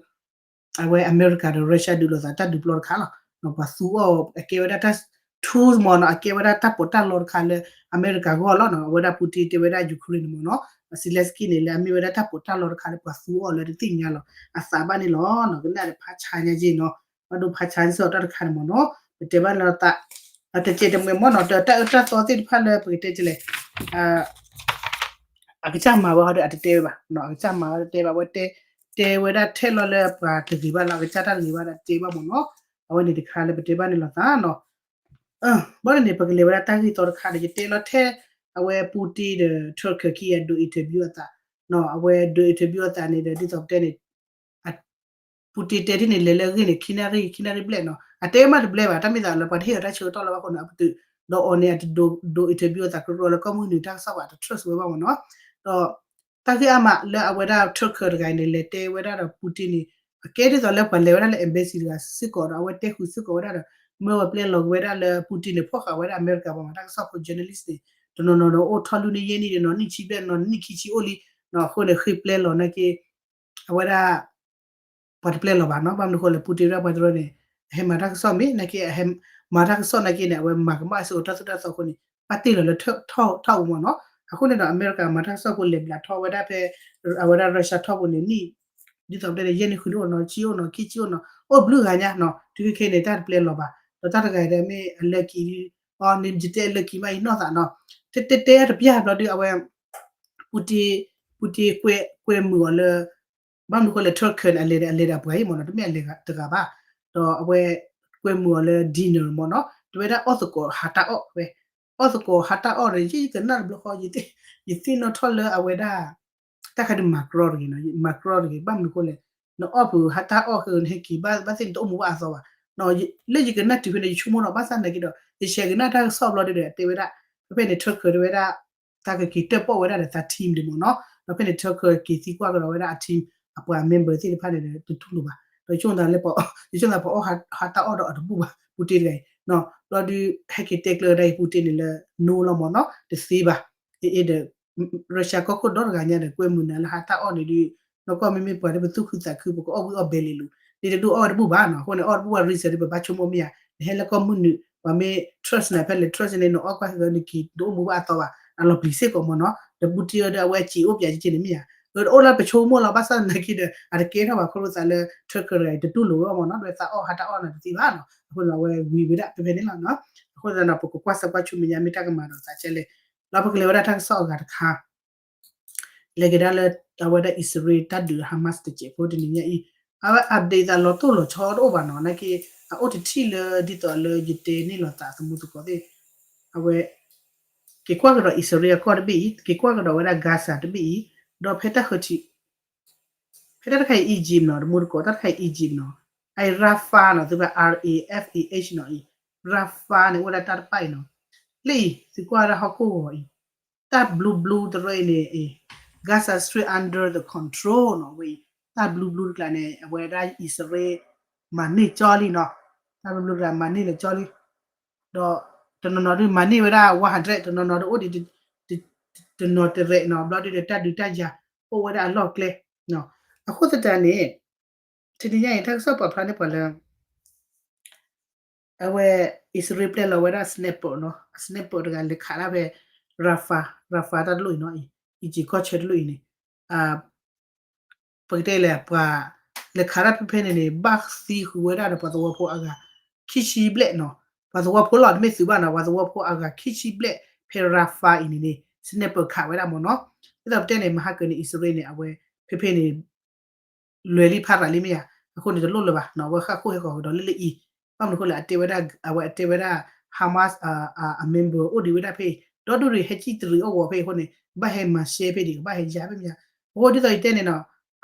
အဝဲအမဲရကၤဒီး Russia ဒုးလိာ်သးတၢ်ဒုးပျီတခါလီၤ. ပှၤသူအီၤ အကဲဝဲဒၣ်တၢ် tools မ့ၢ်နီၤ, အကဲဝဲဒၣ်တၢ်ပီးတၢ်လီတခါလၢအမဲရကၤဂီၢ်လီၤနီၤ. အဝဲဒၣ် Putin တဲဝဲဒၣ် Ukraine န့ၣ်မ့ၢ်နီၤ, Zelensky န့ၣ် လၢအမ့ၢ်ဝဲဒၣ်တၢ်ပီးတၢ်လီတခါလၢပှၤသူအီၤလၢတသ့ၣ်ညါလီၤအသးဘၣ်န့ၣ်လီၤ. ကနၣ်ဒီးဖးဆါညါက့နီၤ, ဘၣ်ဒိဖးဆါစ့ၢ်အီၤတၢ်တခါန့ၣ်မ့ၢ်နီၤ, ပတဲဘၣ်လီၤသး, အတကဲတမှဲမ့ၢ်နီၤ, တၢ်အၢတၢ်သီသ့ၣ်တဖၣ်လၢပကတဲကလဲၣ် အကစၢ်မၤဝဲဟီဒီးအတတဲဝဲဘၣ်, အကစၢ်မၤဝဲတတဲဘၣ်, ဝဲတဲ, တဲဝဲဒၣ်ထဲလီၤလၢပှၤတဂ့ၤဘၣ်လၢအကစၢ်တၢ်တဂ့ၤဘၣ်ဒီးတဲဘၣ်မ့ၢ်နီၤ, အဝဲန့ၣ်တခါလၢပတဲဘၣ်န့ၣ်လီၤသးနီၤ. ဘၣ်န့ၣ် ပကလဲၤဝဲဒၣ်တၢ်ဂ့ၢ်သီတခါဒီး ယတဲလီၤထဲ အဝဲ Putin ဒီး Turkey ခံဂၤဒိး interview အသး, အဝဲဒိး interview အသးန့ၣ်ဒီး ဒ်သိးပတဲန့ၣ် Putin တဲဒ်န့ၣ် လဲၤလၢအဂ့ၢ်န့ၣ် ခံနၣ်ရံၣ် ခံနၣ်ရံၣ်ဘျဲၣ်နီၤ, အတဲမးတဘျဲၣ်ဘၣ်, တၢ်မ့ၢ်သးလၢပှၤတဟ့ၣ်အီၤတၢ်ဆၢကတီၢ်လၢဘၣ်အဃိန့ၣ် အပတုာ်, ဒီးအီၤန့ၣ် အတဒိး ဒိး interview အသးကရၢလၢကီၢ်မုၢ်နုာ်တၢ်ကစီၣ်ဘၣ် အတ trust ဝဲဘၣ်မ့ၢ်နီၤ, ဒီး တၢ်ဂ့ၢ်အါမးလၢအဝဲဒၣ် Turkey တဂၤအံၤန့ၣ် လဲၤတဲဝဲဒၣ်ဒီး Putin န့ၣ် အကဲဒ်သိးလၢပှၤလဲၤဝဲဒၣ်လၢ embassy တဂၤစ့ၢ်ကီးဒီး အဝဲတဲဃုာ်စ့ၢ်ကီးဝဲဒၣ်ဒီး မၢဝဲပျဲလီၤက့ၤဝဲဒၣ်လၢ Putin န့ၣ် ဖီၣ်ဃာ်ဝဲဒၣ်အမဲရကၤပှၤမၤတၢ်ကစီၣ်ဖိ journalist န့ၣ် တနီၤနီၤဒီးအိၣ်ထီၣ်လွံၢ်နံၣ်ယဲၢ်နံၣ်ဒီး နီၢ်နံၣ်ဆံဘျဲၣ်နီၤ နံၣ်ခံဆံအိၣ်လံ, အဃိန့ၣ် ဃ့ပျဲလီၤနာ်က့ အဝဲဒၣ် ပှၤတပျဲလီၤဘၣ်နီၤ, ဘၣ်မနုၤဃိလဲၣ် Putin ဝဲဒၣ်ပှၤတရၢန့ၣ် အဟဲမၤတၢ်ကစီၣ်မ့ၢ်နာ်က့ အဟဲမၤတၢ်ကစီၣ်နာ်က့န့ၣ် အဝဲမၤကမၣ်စ့ၢ်ကီးတၢ်သိၣ်တၢ်သီအဃိန့ၣ် ဘၣ်တ့ၢ်လီၤလၢထီၣ်အူမ့ၢ်နီၤ, အဃိန့ၣ်ဒီး အမဲရကၤမၤတၢ်ကစီၣ်ဖိလဲၤဘျးထီၣ်ဝဲဒၣ်ဖဲ အဝဲဒၣ် Russia ထီၣ်ပူၤန့ၣ် နံၣ် ဒ်သိးပတဲန့ၣ် ယဲၢ်နံၣ်ဃုနံၣ်အိၣ်နီၤ ဆံအိၣ်နီၤ ခံဆံအိၣ်နီၤ အိၣ်ဘျုးဂၤညါနီၤ တုၤခဲခဲန့ၣ် တၢ်တပျဲလီၤဘၣ်, ဒီးတၢ်တဂၤဒီးမ့ၢ်အလၢကံ အီၤန့ၣ် ယတဲအလၢကံမးအံၤနီၢ်သးနီၤ, တဲတဲတဲတပျၢ်ဘျီဒုး အဝဲ Putin, Putin ကွဲမုာ်အီၤလၢ ဘၣ်မနုၤဃိလဲၣ် Turkey န့ၣ် အလဲၤဒီး အလဲၤဒီးအပှၤအံၤမ့ၢ်နီၤ တမ့ၢ်အလဲၤတဂၤဘၣ်, ဒီးအဝဲ ကွဲမုာ်အီၤလၢ dinner မ့ၢ်နီၤ တဝဲဒၣ်အီၣ်သကိးဟးတၢ်အီၣ်ဝဲ, အီၣ်သကိးဟးတၢ်အီၣ်ဒီး ယကနၣ်တဘျီဃီ ယသ့ၣ်နီၣ်ထီၣ်လၢအဝဲဒၣ် တၢ်ခါဒုးမၤကြီတဂ့ၤနီၤ မၤကြီတဂ့ၤ ဘၣ်မနုၤဃိလဲၣ် နအီၣ်ဖုးဟးတၢ်အီၣ်ဃုာ်နဟဲက့ၤဘၣ်သ့ၣ်န့ၣ် တအိၣ်မူဘၣ်အသီဘၣ်, လၢယကနၣ်တုၤဖဲန့ၣ် ယဆိကမိၣ်နီၤ ဘၣ်ဆၣ်နာ်က့ဒီး ယဆဲးကနၣ်တၢ်ကစီၣ်ဘျီဒုးဒီး တဲဝဲဒၣ် ဖဲဖဲန့ၣ် Turkey တဝဲဒၣ် တၢ်ကက့ၤတၢၣ်ပီၣ်ဝဲဒၣ်ဒီးသး team ဒံးမ့ၢ်နီၤ, ဒီးဖဲန့ၣ် Turkey က့ၤသံကွၢ်ကဒီးဝဲဒၣ်အ team အပှၤ member သ့ၣ်တဖၣ်န့ၣ်ဒီး တတူၢ်လိာ်ဘၣ်, ဒီးယဆိကမိၣ်သးလၢ ယဆိကမိၣ်သးပှၤအီၣ်ဟးတၢ်အီၣ်ဒီးအတဘူၣ်ဘၣ် ပူၤတ့ၢ်တဂၤအံၤ, ဘျီဒုး ဟဲက့ၤတဲကျၢၤဒၣ်အံၤ ပူၤတ့ၢ်န့ၣ်လၢ no လီၤမ့ၢ်နီၤ တသ့ဘၣ်, အ့ၣ်ဒီး Russia ကီၢ်ခိၣ်ဒီတဂၤညါဒီး ကွဲမုာ်နၤလၢဟးတၢ်အီၣ်န့ၣ်ဒုး နီၢ်ကီၢ်မ့မ့ၢ်ပှၤလၢပသူၣ်ခုသးခု ပကအီၣ်ဝံၣ်အီၣ်ဘဲလ့ၤလိၤ, ဒ်တဒူၣ်အီၣ်ဝဲတဘူၣ်ဘၣ်နီၤ, အဃိန့ၣ် အီၣ်တဘူၣ်ဘၣ် reason ဒ်ပဘၣ်ဆိကမိၣ်မ့ၢ်ဧါ, နဟဲလၢကီၢ်မုၢ်နုာ် ပှၤမ့ၢ် trust နၤဖဲလဲၣ် trust န့ၣ် နအီၣ်ကွၢ်ဃုာ်နက့ၤ တအိၣ်မူဘၣ်အသီဘၣ်, အလီၤပျံၤစ့ၢ်ကီးမ့ၢ်နီၤ, ဒီးပူၤတ့ၢ်အီၤဒီးအဝဲစံးအိၣ်ပျဲက့န့ၣ်မ့ၢ်ဧါ, အအိၣ်လၢပဆိကမိၣ်လီၤ ဘၣ်ဆၣ်နာ်က့ဒီး အတကဲထီၣ်ဘၣ် ခီဖျိသးလၢ Turkey တဂၤအံၤ တတူၢ်လိာ်ဝဲအီၤမ့ၢ်နီၤ, ဒီးသးအီၣ်ဟးတၢ်အီၣ်နၤတသ့ဘၣ်နီၤ, အဃိန့ၣ် အဝဲဝံၤဝဲဒၣ်ဖဲဖဲန့ၣ်လီၤနီၤ, အဃိသတးဒီး ပကကွၢ်စၢၤကွၢ်ဆူမဲာ်ညါ မ့ၢ်တၢ်ကမၤဒီးသးကဲလဲၣ်, လီၤပကလဲၤဝဲဒၣ်တၢ်ကစီၣ်အဂၤတခါ လဲၤကဒါလၢ အဝဲဒၣ်အံၣ်စရ့လးတၢ်ဒုး Hamas တစဲးဖိတနံၤညါအံၤ, အဝဲ update သးလီၤတိၢ်လီၤဆီတအိၣ်ဘၣ်နီၤ, နာ်က့ အအိၣ်တထံၣ်လၢဒ်သိးလၢယတဲန့ၢ်လီၤသးသမူသကိးသ့ၣ်, အဝဲ က့ၤကွၢ်ကဒီးအံၣ်စရ့လးအကီၢ်တဘ့ၣ်အံၤ, က့ၤကွၢ်ကဒီးဝဲဒၣ် Gaza တဘ့ၣ်အံၤ, ဒီးဖဲတၢ်ဃၢၤထံး ဖဲတၢ်တခါအံၤ Egypt နီၤ, တမူတကိး တၢ်တခါအံၤ Egypt နီၤ, အအံၤ Rafah နီၤ, သုဘၣ် R A F A H နီၤအံၤ, Rafah န့ၣ် အိၣ်ဝဲဒၣ်တၢ်တဖၣ်အံၤနီၤ, လၢအံၤ သုကွၢ်ဝဲဒၣ်ဟီၣ်ခိၣ်ဂီၤအံၤ, တၢ်ဘျူးဘျူးတရၢအံၤန့ၣ် Gaza Strip under the control နီၤ, ဝဲအံၤ တၢ်ဘျူးဘျူးတကျါန့ၣ် အဝဲဒၣ်အံၣ်စရ့လး မၤန့ၢ်ကၠီလံနီၤ, တၢ်ဘျူးဘျူးတကျါမၤန့ၢ်လၢကၠီလံ, ဒီးတနီၤနီၤဒုးမၤန့ၢ်ဝဲဒၣ် one hundred, တနီၤနီၤဒုးအိၣ်ဒံး တနီၤတရဲးနီၤ, ဘျီဒုးဒီးတၢ်ဒုးတၢ်ယၤ အိၣ်ဝဲဒၣ်အလီၢ်ကျဲ, အဃိသတးန့ၣ် တနံၤညါအံၤ တၢ်ကစီၣ်ပာ်ဖျါန့ၢ်ပှၤလၢ အဝဲ အံၣ်စရ့လးပျဲလီၤဝဲဒၣ် sniper နီၤ, sniper တဂၤလဲၤခးဒၣ်ဖဲ Rafah, Rafah တၢ်တလိၣ်အံၤနီၤ, Egypt ကီၢ်ဆၢတလိၣ်အံၤန့ၣ် ပကတဲလဲၣ် ပှၤလဲၤခးဒၣ်ဖဲဖဲန့ၣ်န့ၣ် ဘၣ်သံဃုာ်ဝဲဒၣ်ဒီးပှၤသဝီဖိအဂၤ ခံဆံဘျဲၣ်နီၤ, ပှၤသဝီဖိလီၤ တမ့ၢ်သုးဘၣ်နီၤ, ပှၤသဝီဖိအဂၤခံဆံဘျဲၣ် ဖဲ Rafah အံၤန့ၣ်န့ၣ် sniper ခးဝဲဒၣ်မ့ၢ်နီၤ, ဒ်သိးပတဲန့ၣ် မဟါကၢန့ၣ် အံၣ်စရ့လးန့ၣ် အဝဲ ဖဲဖဲန့ၣ် လွဲၤလံဖးရၤလံမ့ၢ်ဧါ, အဃိန့ၣ် တလိၣ်လၢၤဘၣ်နီၤ, အဝဲဃၣ်ခိၣ်ဟဲဃီၤကဒီးလၢလၢအံၤ, ဘၣ်မနုၤအဃိလဲၣ် အတဲဝဲဒၣ် အဝဲအတဲဝဲဒၣ် Hamas အ member အိၣ်ဒံးဝဲဒၣ်ဖဲအံၤ, ဒီဒူၣ်ဒံးဟဲစံၣ်တရံးအီၣ်ဝီၤဖဲအံၤအဃိန့ၣ် ကဘၣ်ဟဲမၤရှဲဖဲဒံး ကဘၣ်ဟဲယါဖဲမ့ၢ်ဧါ, အဃိဒ်သိးယတဲန့ၣ်နီၤ,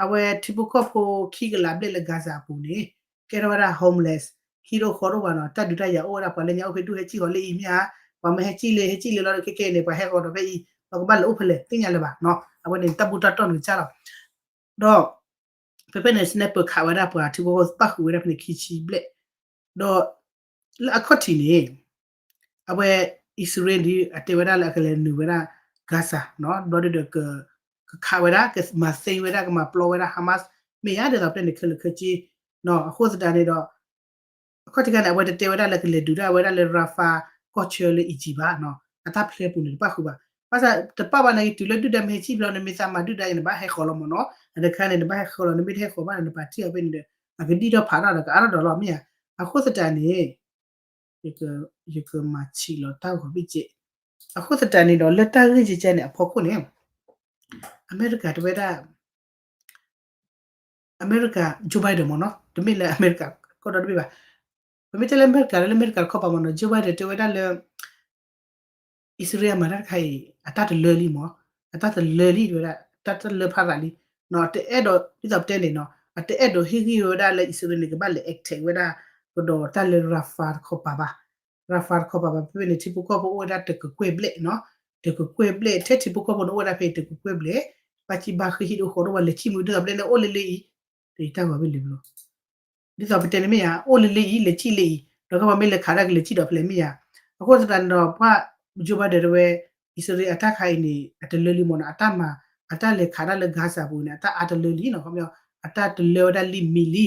အဝဲထံဖိကီၢ်ဖိခံကလးဘျဲၣ်လၢ Gaza အပူၤန့ၣ် ကဲထီၣ်ဝဲဒၣ် homeless, ဟံၣ်တအိၣ်ဃီတအိၣ်ဘၣ်နီၤ, တၢ်ဒုးတၢ်ယၤအိၣ်ဝဲဒၣ် ပှၤလၢညါအိၣ်ဖဲဒူၣ်ဟဲစံၣ်ဃီၤလၢအံၤမ့ၢ်ဧါ, ပှၤမ့ၢ်ဟဲစံၣ်လၢ ဟဲစံၣ်လၢလီၤခဲခဲန့ၣ် ပှၤဟဲဃီၤဒီးဖဲအံၤ ပှၤကဘၣ်လဲၤအိၣ်ဖဲလဲၣ်သ့ၣ်ညါလၢၤဘၣ်နီၤ, အဝဲန့ၣ် တၢ်ဘူၣ်တၢ်တီၢ်န့ၣ်ကစၢ်လီၤ. ဒီး ဖဲဖဲန့ၣ် sniper ခးဝဲဒၣ်ပှၤထံဖိကီၢ်ဖိဘၣ်ဃုာ်ဝဲဒၣ်ဖဲန့ၣ်ခံဆံဘျဲၣ်, ဒီး လၢအခီၣ်ထံးန့ၣ် အဝဲ အံၣ်စရ့လးဒ်အတဲဝဲဒၣ်လၢအကလဲၤနုာ်ဝဲဒၣ် Gaza နီၤ, ဘျီဒုးဒီး ကခးဝဲဒၣ် ကမၤသ့ဝဲဒၣ် ကမၤပျီဝဲဒၣ် Hamas မ့ၢ်ဧါ, ဒ်သိးပတဲန့ၣ် ခဲလၢာ်ခဲဆ့ အဃိသတးန့ၣ်ဒီး အခီၣ်ထံးခါန့ၣ် အဝဲတတဲဝဲဒၣ်လၢကလဲၤဒုးတၢ်ဝဲဒၣ်လၢ Rafah ကီၢ်ဆၢလၢ Egypt ဘၣ်နီၤ, အတၢ်ဖျဲပူၤန့ၣ်တပၣ်ဃုာ်ဘၣ်. ဘၣ်ဆၣ်တပၣ်ဘၣ်နာ်က့ တုၤလၢဒုၣ်ဒါမ့ၢ်ဟဲစံၣ်ဘျီ နမ့ၢ်သးမၤဒုၣ်ဒါအံၤ နဘၣ်ဟဲဃီၤလီၤမ့ၢ်နီၤ, အတခါန့ၣ် နဘၣ်ဟဲဃီၤလီၤ နမ့ၢ်တဟဲဃီၤဘၣ်ဒီး နပာ်တံၢ်အီၤဖဲန့ၣ်ဒီး အကဒံၣ်ထီၣ်ဖးထီၣ်ဒီး ကအါထီၣ်ဒီးလီၤမ့ၢ်ဧါ. အဃိသတးန့ၣ် ယကမၤဆံးလီၤတၢ်ဂီၤဘ့ၣ်ကဲး. အဃိသတးန့ၣ်ဒီး လၢတၢ်ဂ့ၢ်ကဲကဲန့ၣ် အဖီခိၣ်န့ၣ် အမဲရကၤတဝဲဒၣ် အမဲရကၤ Joe Biden မ့ၢ်နီၤ, တမ့ၢ်လၢအမဲရကၤကီၢ်ဒီတဘ့ၣ်ဘၣ်. ပမ့ၢ်တဲလၢအမဲရကၤလၢ လၢအမဲရကၤတခီပၤမ့ၢ်နီၤ, Joe Biden တဲဝဲဒၣ်လၢ အံၣ်စရ့လးအမၤတၢ်တခါအံၤ အတၢ်တလၢလံမ့ၢ်, အတၢ်တလၢလံ တဲဝဲဒၣ် တၢ်တလၢဖးသးလံ. တအဲၣ်ဒိး ဒ်သိးပတဲန့ၣ်နီၤ, အတအဲၣ်ဒိးဟ့ၣ်ဂံၢ်ဝဲဒၣ်လၢအံၣ်စရ့လးန့ၣ် ကဘၣ်လဲၤ attack ဝဲဒၣ် ကဒီးတၢ်လၢ Rafah တခီပၤဘၣ်. Rafah တခီပၤဘၣ် ဖဲဖဲန့ၣ် ထံဖိကီၢ်ဖိအိၣ်ဝဲဒၣ်တကကွဲၢ်ဘျဲၣ်နီၤ, တကကွဲၢ်ဘျဲၣ် ထဲထံဖိကီၢ်ဖိန့ၣ်အိၣ်ဝဲဒၣ်ဖဲတကကွဲၢ်ဘျဲၣ်, ဘၣ်ကံဘၣ်ဃ့ဟံၣ်တအိၣ်ဃီတအိၣ်ဘၣ် လဲၤဆံၣ်မုာ်ဒ်သိးပတဲန့ၣ် အိၣ်လၢလၢအံၤ တၢ်ဂီၤဘ့ၣ်လံဘျီ ဒ်သိးပတဲန့ၣ်မ့ၢ်ဧါ, အိၣ်လၢလၢအံၤ လဲၤဆံၣ်လၢအံၤ ဒီးကဘၣ်မ့ၢ်လဲၤခးဒၣ်ကလဲၤဆံၣ်ဒီးဖဲလဲၣ်မ့ၢ်ဧါ. အဃိသတးန့ၣ်ဒီး ပှၤ Joe Biden တဲဝဲ အံၣ်စရ့လးအတၢ်ခါအံၤန့ၣ် အတလၢလံမ့ၢ်နီၤ, အတၢ်မၤ အတၢ်လဲၤခးဒၣ်လၢ Gaza ပူၤန့ၣ် အတၢ်အါတလၢလံနီၤ, ခီပညီ အတၢ်တလၢဝဲဒၣ်လံမံၤလံ.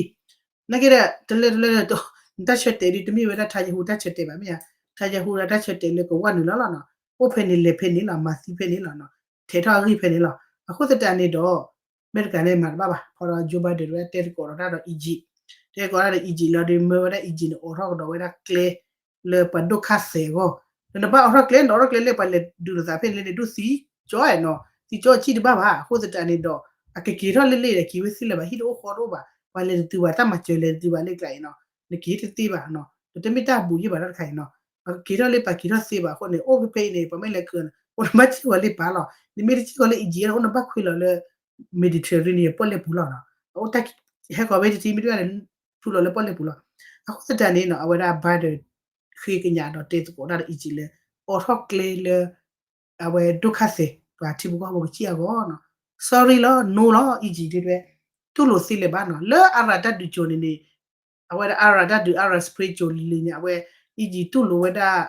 နာ်က့ဒီး တလၢတလၢ နတၢ်ဆၢတဲာ်ဒ် တမ့ၢ်ဝဲဒၣ် Netanyahu တၢ်ဆၢတဲာ်ဘၣ်မ့ၢ်ဧါ, Netanyahu ဒီးတၢ်ဆၢတဲာ်လၢကဝၢ်နုာ်လီၤလီၤနီၤ, အိၣ်ဖဲန့ၣ်လဲၤဖဲန့ၣ်လီၤ, မၤသံဖဲန့ၣ်လီၤနီၤ, ထဲးထီၣ်အဂံၢ်ဖဲန့ၣ်လီၤ. အဃိသတးန့ၣ်ဒီး အမဲရကၤန့ၣ်မၤတဘၣ်ဘၣ်, ခီဒီး Joe Biden တဲသကိးဒီးတၢ်ဒီး Egypt, တဲသကိးတၢ်ဒီး Egypt လီၤဒီး မၢဝဲဒၣ် Egypt န့ၣ် အိးထီၣ်ကဒီးဝဲဒၣ်ကျဲ လၢပှၤဒိၣ်ခါသဲးအဂီၢ်, ဒီးနဘၣ်အိးထီၣ်ကျဲ နအိးထီၣ်ကျဲလၢပှၤလဲၤဒုးလိာ်သးဖဲန့ၣ်လၢန့ၣ် ဒိၣ်သံကၠီနီၤ, သံကၠီအစံၣ်တဘၣ်ဘၣ်. အဃိသတးန့ၣ်ဒီး အကက့ၤထီၣ်လၢလၢဒီး က့ၤဝဲသ့လၢၤဘၣ် ဟံၣ်တအိၣ်ဃီတအိၣ်ဘၣ်, ပှၤလဲၤတတုၤဘၣ် တၢ်မၤစၢၤလဲၤတတုၤဘၣ်လၢကျါအံၤနီၤ, နက့ၤတသ့ဘၣ်နီၤ, ဒီးတမ့ၢ်တၢ်ဘူးယံၢ်ဘၣ်တၢ်တခါအံၤနီၤ, ပှၤကက့ၤထီၣ်လၢပှၤက့ၤထီၣ်သ့ဘၣ်အဃိန့ၣ် အိၣ်ဖဲအံၤန့ၣ် ပှၤမ့ၢ်လဲၤကၢၤန့ၣ် အိၣ်နဘၣ်စံၣ်ဝဲလၢပၢ်လီၤ, နမ့ၢ်တစံၣ်ဝဲလၢ Egypt န့ၣ် အိၣ်နဘၣ်ခွံလီၤလၢ Mediterranean ပီၣ်လဲၣ်ပူၤလီၤနီၤ, အအိၣ်တၢ် ဟဲဃီၤဝဲတထံမ့ၢ်တဘၣ်န့ၣ် ထူလီၤလၢပီၣ်လဲၣ်ပူၤလီၤ. အဃိသတးန့ၣ်နီၤ အဝဲဒၣ် Biden ဃ့ကညးဒီးတဲသကိးတၢ်ဒီး Egypt လၢ အိးထီၣ်ကျဲလၢ အဝဲဒိၣ်ခါသဲး ပှၤထံဖိကီၢ်ဖိကစံၣ်အဂီၢ်နီၤ, sorry လီၤ no လီၤ Egypt ဒ်တဲ တူၢ်လိာ်သ့လၢၤဘၣ်နီၤ, လၢ Arab တၢ်ဒုးကၠိၤန့ၣ်န့ၣ် အဝဲဒၣ် Arab တၢ်ဒုး Arab Spring ကၠိၤလံၤလံၤန့ၣ် အဝဲ Egypt တူၢ်လိာ်ဝဲဒၣ်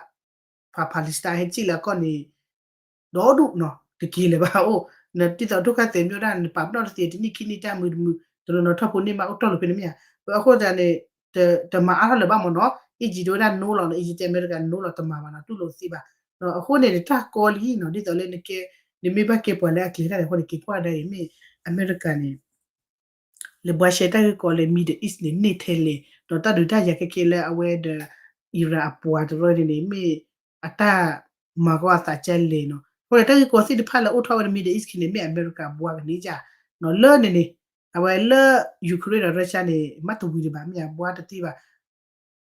ပှၤ Palestine ဟဲစံၣ်လၢအကီၢ်န့ၣ် ဒီဒူၣ်နီၤ တက့ၤလၢၤဘၣ်အိၣ်, နဒ်သိးဒိၣ်ခါသဲးမ့ၢ်ဝဲဒၣ် နပာ်ပနီၣ်တသ့ တနံၣ်ခံနံၣ်တၢ်မုာ်တမုာ် တနီၤနီၤထီၣ်ဖိန့ၢ်မး အိၣ်တီၢ်လိာ်ဖဲန့ၣ်မ့ၢ်ဧါ. အဃိသတးန့ၣ် တမၤအါထီၣ်လၢၤဘၣ်မ့ၢ်နီၤ, Egypt တဲဝဲဒၣ် no လီၤနီၤ, Egypt တဲအမဲရကၤ no လီၤ တမၤဘၣ်နီၤ, တူၢ်လိာ်သ့ဘၣ်. အဃိန့ၣ် တၢ်ကီလံနီၤ, ဒ်သိးလၢနကဲ နမ့ၢ်ဘၣ်ကဲပှၤလၢအကျဲၤတၢ်န့ၣ်အဃိန့ၣ် က့ၤကွၢ်ဒၣ်အံၤ မ့ၢ်အမဲရကၤန့ၣ် လဲၤဘှါရှဲတၢ်ဂ့ၢ်ကီလၢ Middle East န့ၣ် န့ၢ်ထဲလဲၣ်, ဒီးတၢ်ဒုးတၢ်ယၤခဲကဲလၢအဝဲဒီး Iran အပှၤတရၢန့ၣ်န့ၣ် မ့ၢ်အတၢ်မၤကီအသးကဲလဲၣ်နီၤ. အဃိန့ၣ် တၢ်ဂ့ၢ်ကီသ့ၣ်တဖၣ်လၢအိၣ်ထီၣ်ဝဲလၢ Middle East ခံန့ၣ် မ့ၢ်အမဲရကၤဘှါကန့ၢ်ကၢ်နီၤ, လၢန့ၣ်န့ၣ် အဝဲလၢ Ukraine ဒီး Russia န့ၣ် မ့ၢ်တဝံၤဒံးဘၣ် မ့ၢ်အဘှါတသ့ဘၣ်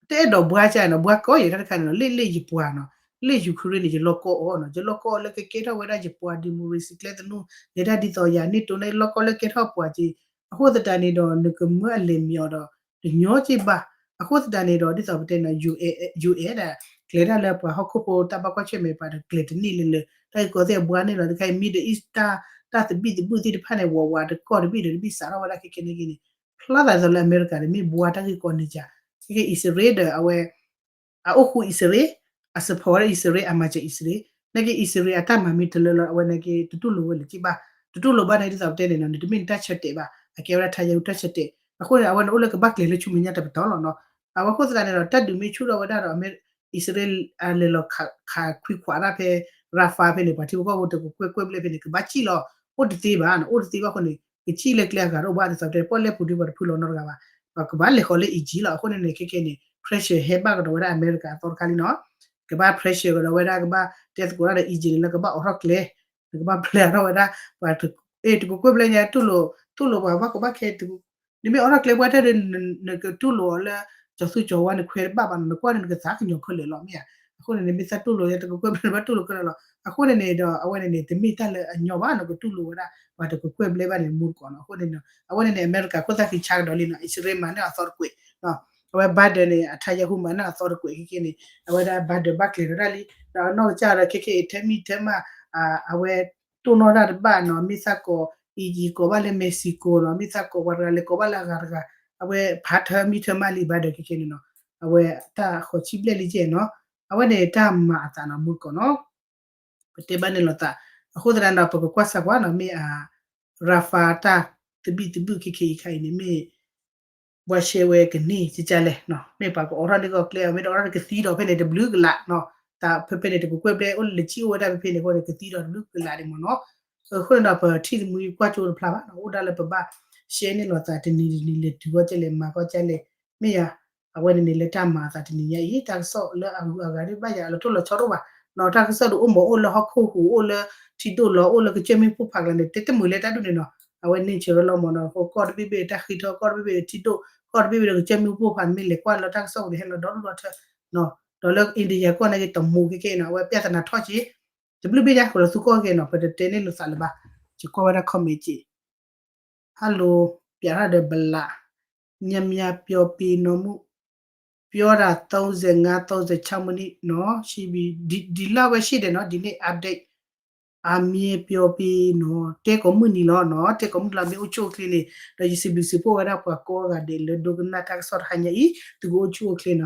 တအဲၣ်ဒိးဘှါကၢ်နီၤ, ဘှါကီယဲၢ်တၢ်တခါန့ၣ်နီၤ, လၢလၢယပှၤနီၤ, လၢ Ukraine န့ၣ် ယလီၢ်ကီအီၤနီၤ, ယလီၢ်ကီအီၤလၢကကဲထီၣ်ဝဲဒၣ်ယပှၤ democracy ကျဲသနူ, လဲၤတၢ်ဒ်သိးယၤ NATO န့ၣ် လီၢ်ကီလၢကဲထီၣ်ပှၤက့ၤ, အဃိသတးန့ၣ်ဒီး နကမၢအလဲၤမံၤအီၤဒီး တညီက့ဘၣ်, အဃိသတးန့ၣ်ဒီး ဒ်သိးပတဲနီၤ UN ဒၣ် ကျဲၤတၢ်လၢပှၤဟီၣ်ခိၣ်ဖိတၢ်ဘၣ်ကွၢ်ဆၢၣ်မဲာ်ပှၤဒီးကျဲၤတန့ၢ်လၢလၢ, တၢ်ဂ့ၢ်ကီသ့ၣ်အဘှါန့ၣ်လီၤ, တခါအံၤ Middle East တၢ် တၢ်သဘံၣ်သဘုၣ်သ့ၣ်တဖၣ်န့ၣ် ဝးဝးတကီၢ်တဘ့ၣ်ဒီးတဘ့ၣ်စးထီၣ်ဝဲဒၣ်ခဲကဲန့ၣ်က့န့ၣ် ဖျါသးဒ်သိးလၢအမဲရကၤန့ၣ် မ့ၢ်ဘှါတၢ်ဂ့ၢ်ကီန့ၢ်ကၢ်, ခဲကဲ အံၣ်စရ့လးဒီးအဝဲ အအိၣ်ဃူအံၣ်စရ့လး, အ support ဝဲဒၣ်အံၣ်စရ့လး, အမၤစၢၤအံၣ်စရ့လး, နာ်က့အံၣ်စရ့လးအတၢ်မၤမ့ၢ်တလၢလီၤ အဝဲနာ်က့ တတူၢ်လိာ်ဝဲလၢၤက့ဘၣ်, တတူၢ်လိာ်ဘၣ်နာ်က့ ဒ်သိးပတဲန့ၣ်နီၤ, နတမ့ၢ်နတၢ်ဆၢတဲာ်ဘၣ်, အကဲဝဲဒၣ် Netanyahu တၢ်ဆၢတဲာ်, အဃိန့ၣ် အဝဲန့ၣ်အိၣ်လၢကဘၣ်ကျဲၤလၢဆူမဲာ်ညါတပတီၢ်လီၤနီၤ. အဝဲအဃိသတးန့ၣ်ဒီး တၢ်ဒုးမ့ၢ်ဆူၣ်ထီၣ်ဝဲဒၣ်ဒီး အံၣ်စရ့လး လဲၤလီၤခးခွံခွးတၢ်ဖဲ Rafah ဖဲန့ၣ် ပှၤထံဖိကီၢ်ဖိတကကွဲၢ်ကွဲၢ်ဘျဲၣ်ဖဲန့ၣ် ကဘၣ်စံၣ်လီၤ, အိၣ်တသ့ဘၣ်နီၤ, အိၣ်တသ့ဘၣ်အဃိန့ၣ် ကစံၣ်လၢကျဲအဂၤတအိၣ်ဘၣ် ဒ်သိးပတဲ ပီၣ်လဲၣ်ပူၤဒ်ပှၤတဖုလီၤနီတဂၤဘၣ်, ပှၤကဘၣ်လဲၤဃီၤလၢ Egypt လီၤ. အဃိန့ၣ်န့ၣ် ခဲကဲန့ၣ် pressure ဟဲဘၣ်ကဒီးဝဲဒၣ်အမဲရကၤအသီတခါလံနီၤ, ကဘၣ် pressure ကဒီးဝဲဒၣ် ကဘၣ်တဲသကိးတၢ်ဒီး Egypt န့ၣ်လၢကဘၣ်အိးထီၣ်ကျဲ, နကဘၣ်ပျဲထီၣ်ဝဲဒၣ် ပှၤ အဲ တကကွဲၢ်ဘျဲၣ်ညါ တူၢ်လိာ် တူၢ်လိာ်ပှၤဘၣ်ကီဘၣ်ခဲ နမ့ၢ်အိးထီၣ်ကျဲပှဲၤထဲဒီး နကတူၢ်လိာ်အီၤလၢ ကၠီၤသူကၠီၤဝါ နခွဲးတဘၣ်ဘၣ်နီၤ, နကွၢ်န့ၣ် နကသးကညီၤခဲလၢာ်လီၤ မ့ၢ်ဧါ. အဃိန့ၣ်န့ၣ် မ့ၢ်သးတူၢ်လိာ်လၢတကကွဲၢ်ဘျဲၣ် နဘၣ်တူၢ်လိာ်ခဲလၢာ်လီၤ. အဃိန့ၣ်န့ၣ်ဒီး အဝဲန့ၣ်န့ၣ် တမ့ၢ်တၢ်လၢအညီဘၣ်နီၤ ကတူၢ်လိာ်ဝဲဒၣ် ပှၤတကကွဲၢ်ဘျဲၣ်ဘၣ်န့ၣ် မူတကိးနီၤ. အဃိန့ၣ် အဝဲန့ၣ်န့ၣ် အမဲရကၤခိၣ်သၣ်ဃံဆါကဒီးလံနီၤ, အံၣ်စရ့လး မၤန့ၢ်အသီတကွဲး အဝဲ Biden န့ၣ် အထါယဲၢ်ဟူမၤန့ၢ်အသီတကွဲးခဲကဲန့ၣ် အဝဲဒၣ် Biden ဘၣ်ကျဲၤဒီးတၢ်လံ, ဒီးအနီၢ်ကစၢ်ဒီး ခဲကဲအံၤ ထဲမံၤထဲမး အဝဲ တိၢ်နီၣ်တၢ်တဘၣ်နီၤ, မ့ၢ်သးကိး Egypt ကိးဘၣ်လၢ Mexico နီၤ, မ့ၢ်သးကိးပှၤတဂၤလဲၤကိးဘၣ်လၢအဂၤတဂၤ, အဝဲဖးထၢမံၤထၢမးလံ Biden ခဲကဲန့ၣ်နီၤ, အဝဲတၢ်ဃီၤဆံဘျဲၣ်လံကဲနီၤ, အဝဲန့ၣ်တၢ်မၤအသးနီၤ မူတကိးနီၤ, ပတဲဘၣ်န့ၣ်လိာ်သး, အဃိသတးဒီး ပကကွၢ်စၢ်ကွၢ်နီၤ မ့ၢ်အ Rafah တၢ်သဘံၣ်သဘုၣ်ခဲကဲအံၤခါအံၤန့ၣ် မ့ၢ် ပှၤရှဲဝဲကန့ၢ်ကကလဲၣ်, မ့ၢ်ပှၤကအိးထီၣ်န့ၢ်ကီၢ်ကျဲ မ့ၢ်တအိးထီၣ်န့ၢ်ကသံဒီးဖဲန့ၣ်တဘျုးကလးနီၤ, တၢ်ဖဲဖဲန့ၣ် တကကွဲၢ်ဘျဲၣ်အိၣ်လၢလၢကံၣ်အိၣ်ဝဲဒၣ်ဖဲဖဲန့ၣ်အဃိန့ၣ် ကသံဒီးတဘျုးကလးန့ၣ်မ့ၢ်နီၤ. အဃိန့ၣ်ဒီး ပထံၣ်တမှံကွၢ်ကၠိတဖျါဘၣ်နီၤ, အိၣ်ဒၣ်လၢပဘၣ်ရှဲန့ၢ်လိာ်သးတနံၤတနံၤ လဲၤတုၤကီၢ်ကၠဲလဲၣ် မၤကီၢ်ကၠဲလဲၣ်, မ့ၢ်ယၤ အဝဲန့ၣ်န့ၣ်လၢတၢ်မၤအသးတနံၤညါအံၤ တၢ်ကစီၣ်လၢအဂုၤအဂၤဒ်ဘၣ်ယၤ အလီၤတိၢ်လီၤဆီတအိၣ်ဘၣ်နီၤ, တၢ်ကစီၣ်ဒ်အိၣ်မးအိၣ်လၢဟီၣ်ခိၣ်ဟူး အိၣ်လၢထံဒိၣ်လီၤ အိၣ်လၢကစၢၢ်မ့ၣ်ပိၢ်ဖးကျါန့ၣ် တဲတမုာ်လၢတၢ်ဒ်န့ၣ်နီၤ, အဝဲန့ၢ်ဆၢလီၤမ့ၢ်နီၤ, ကီၢ်တဘ့ၣ်ဘ့ၣ်တၢ်ဃ့ထီၣ် ကီၢ်တဘ့ၣ်ဘ့ၣ်ထံဒိၣ် ကီၢ်တဘ့ၣ်ဘ့ၣ်ဒီးကစၢၢ်မ့ၣ်ပိၢ်ဖး မ့ၢ်လဲၤကွၢ်လၢတၢ်ကစီၣ်ပူၤန့ၣ် ဟဲလီၤဒီဒူၣ်ဒီထၢနီၤ, ဒီးလၢ India ကီၢ်န့ၣ်က့ၤတမူကဲကဲနီၤ, အဝဲပြဿနာထီၣ်က့ၤ တဘျုးဘ့ၣ်ညါ ကလီၤသူကီၢ်ကဲနီၤ, ပတတဲန့ၢ်လိာ်သးလၢၤဘၣ်, ယကွၢ်ဝဲဒၣ် comment က့ၤ Hello ပျးထီၣ်ဒီးဘလး များများပြောပေးနော်မူ ပြောတာ သုံးဆယ့်ငါး သုံးဆယ့်ခြောက်မိနစ်နီၤ, ဒ်လၢဝဲရှ့ၣ်ဒဲးနီၤ, ဒ်န့ၣ် update အမ့ၢ်ပျီပ့နီၤ, တဲကိးမုၢ်နံၤလီၤနီၤ, တဲကိးမုၢ်လီၤ မ့ၢ်အိၣ်ဆူၣ်အိၣ်ချ့န့ၣ် ဒီးယစံးဘျုးစံးဖှိၣ်ဝဲဒၣ်ပှၤကိးဂၤဒဲးလၢဒိကနၣ်တၢ်ကစီၣ်တဟါညါအံၤ သုကအိၣ်ဆူၣ်အိၣ်ချ့နီၤ,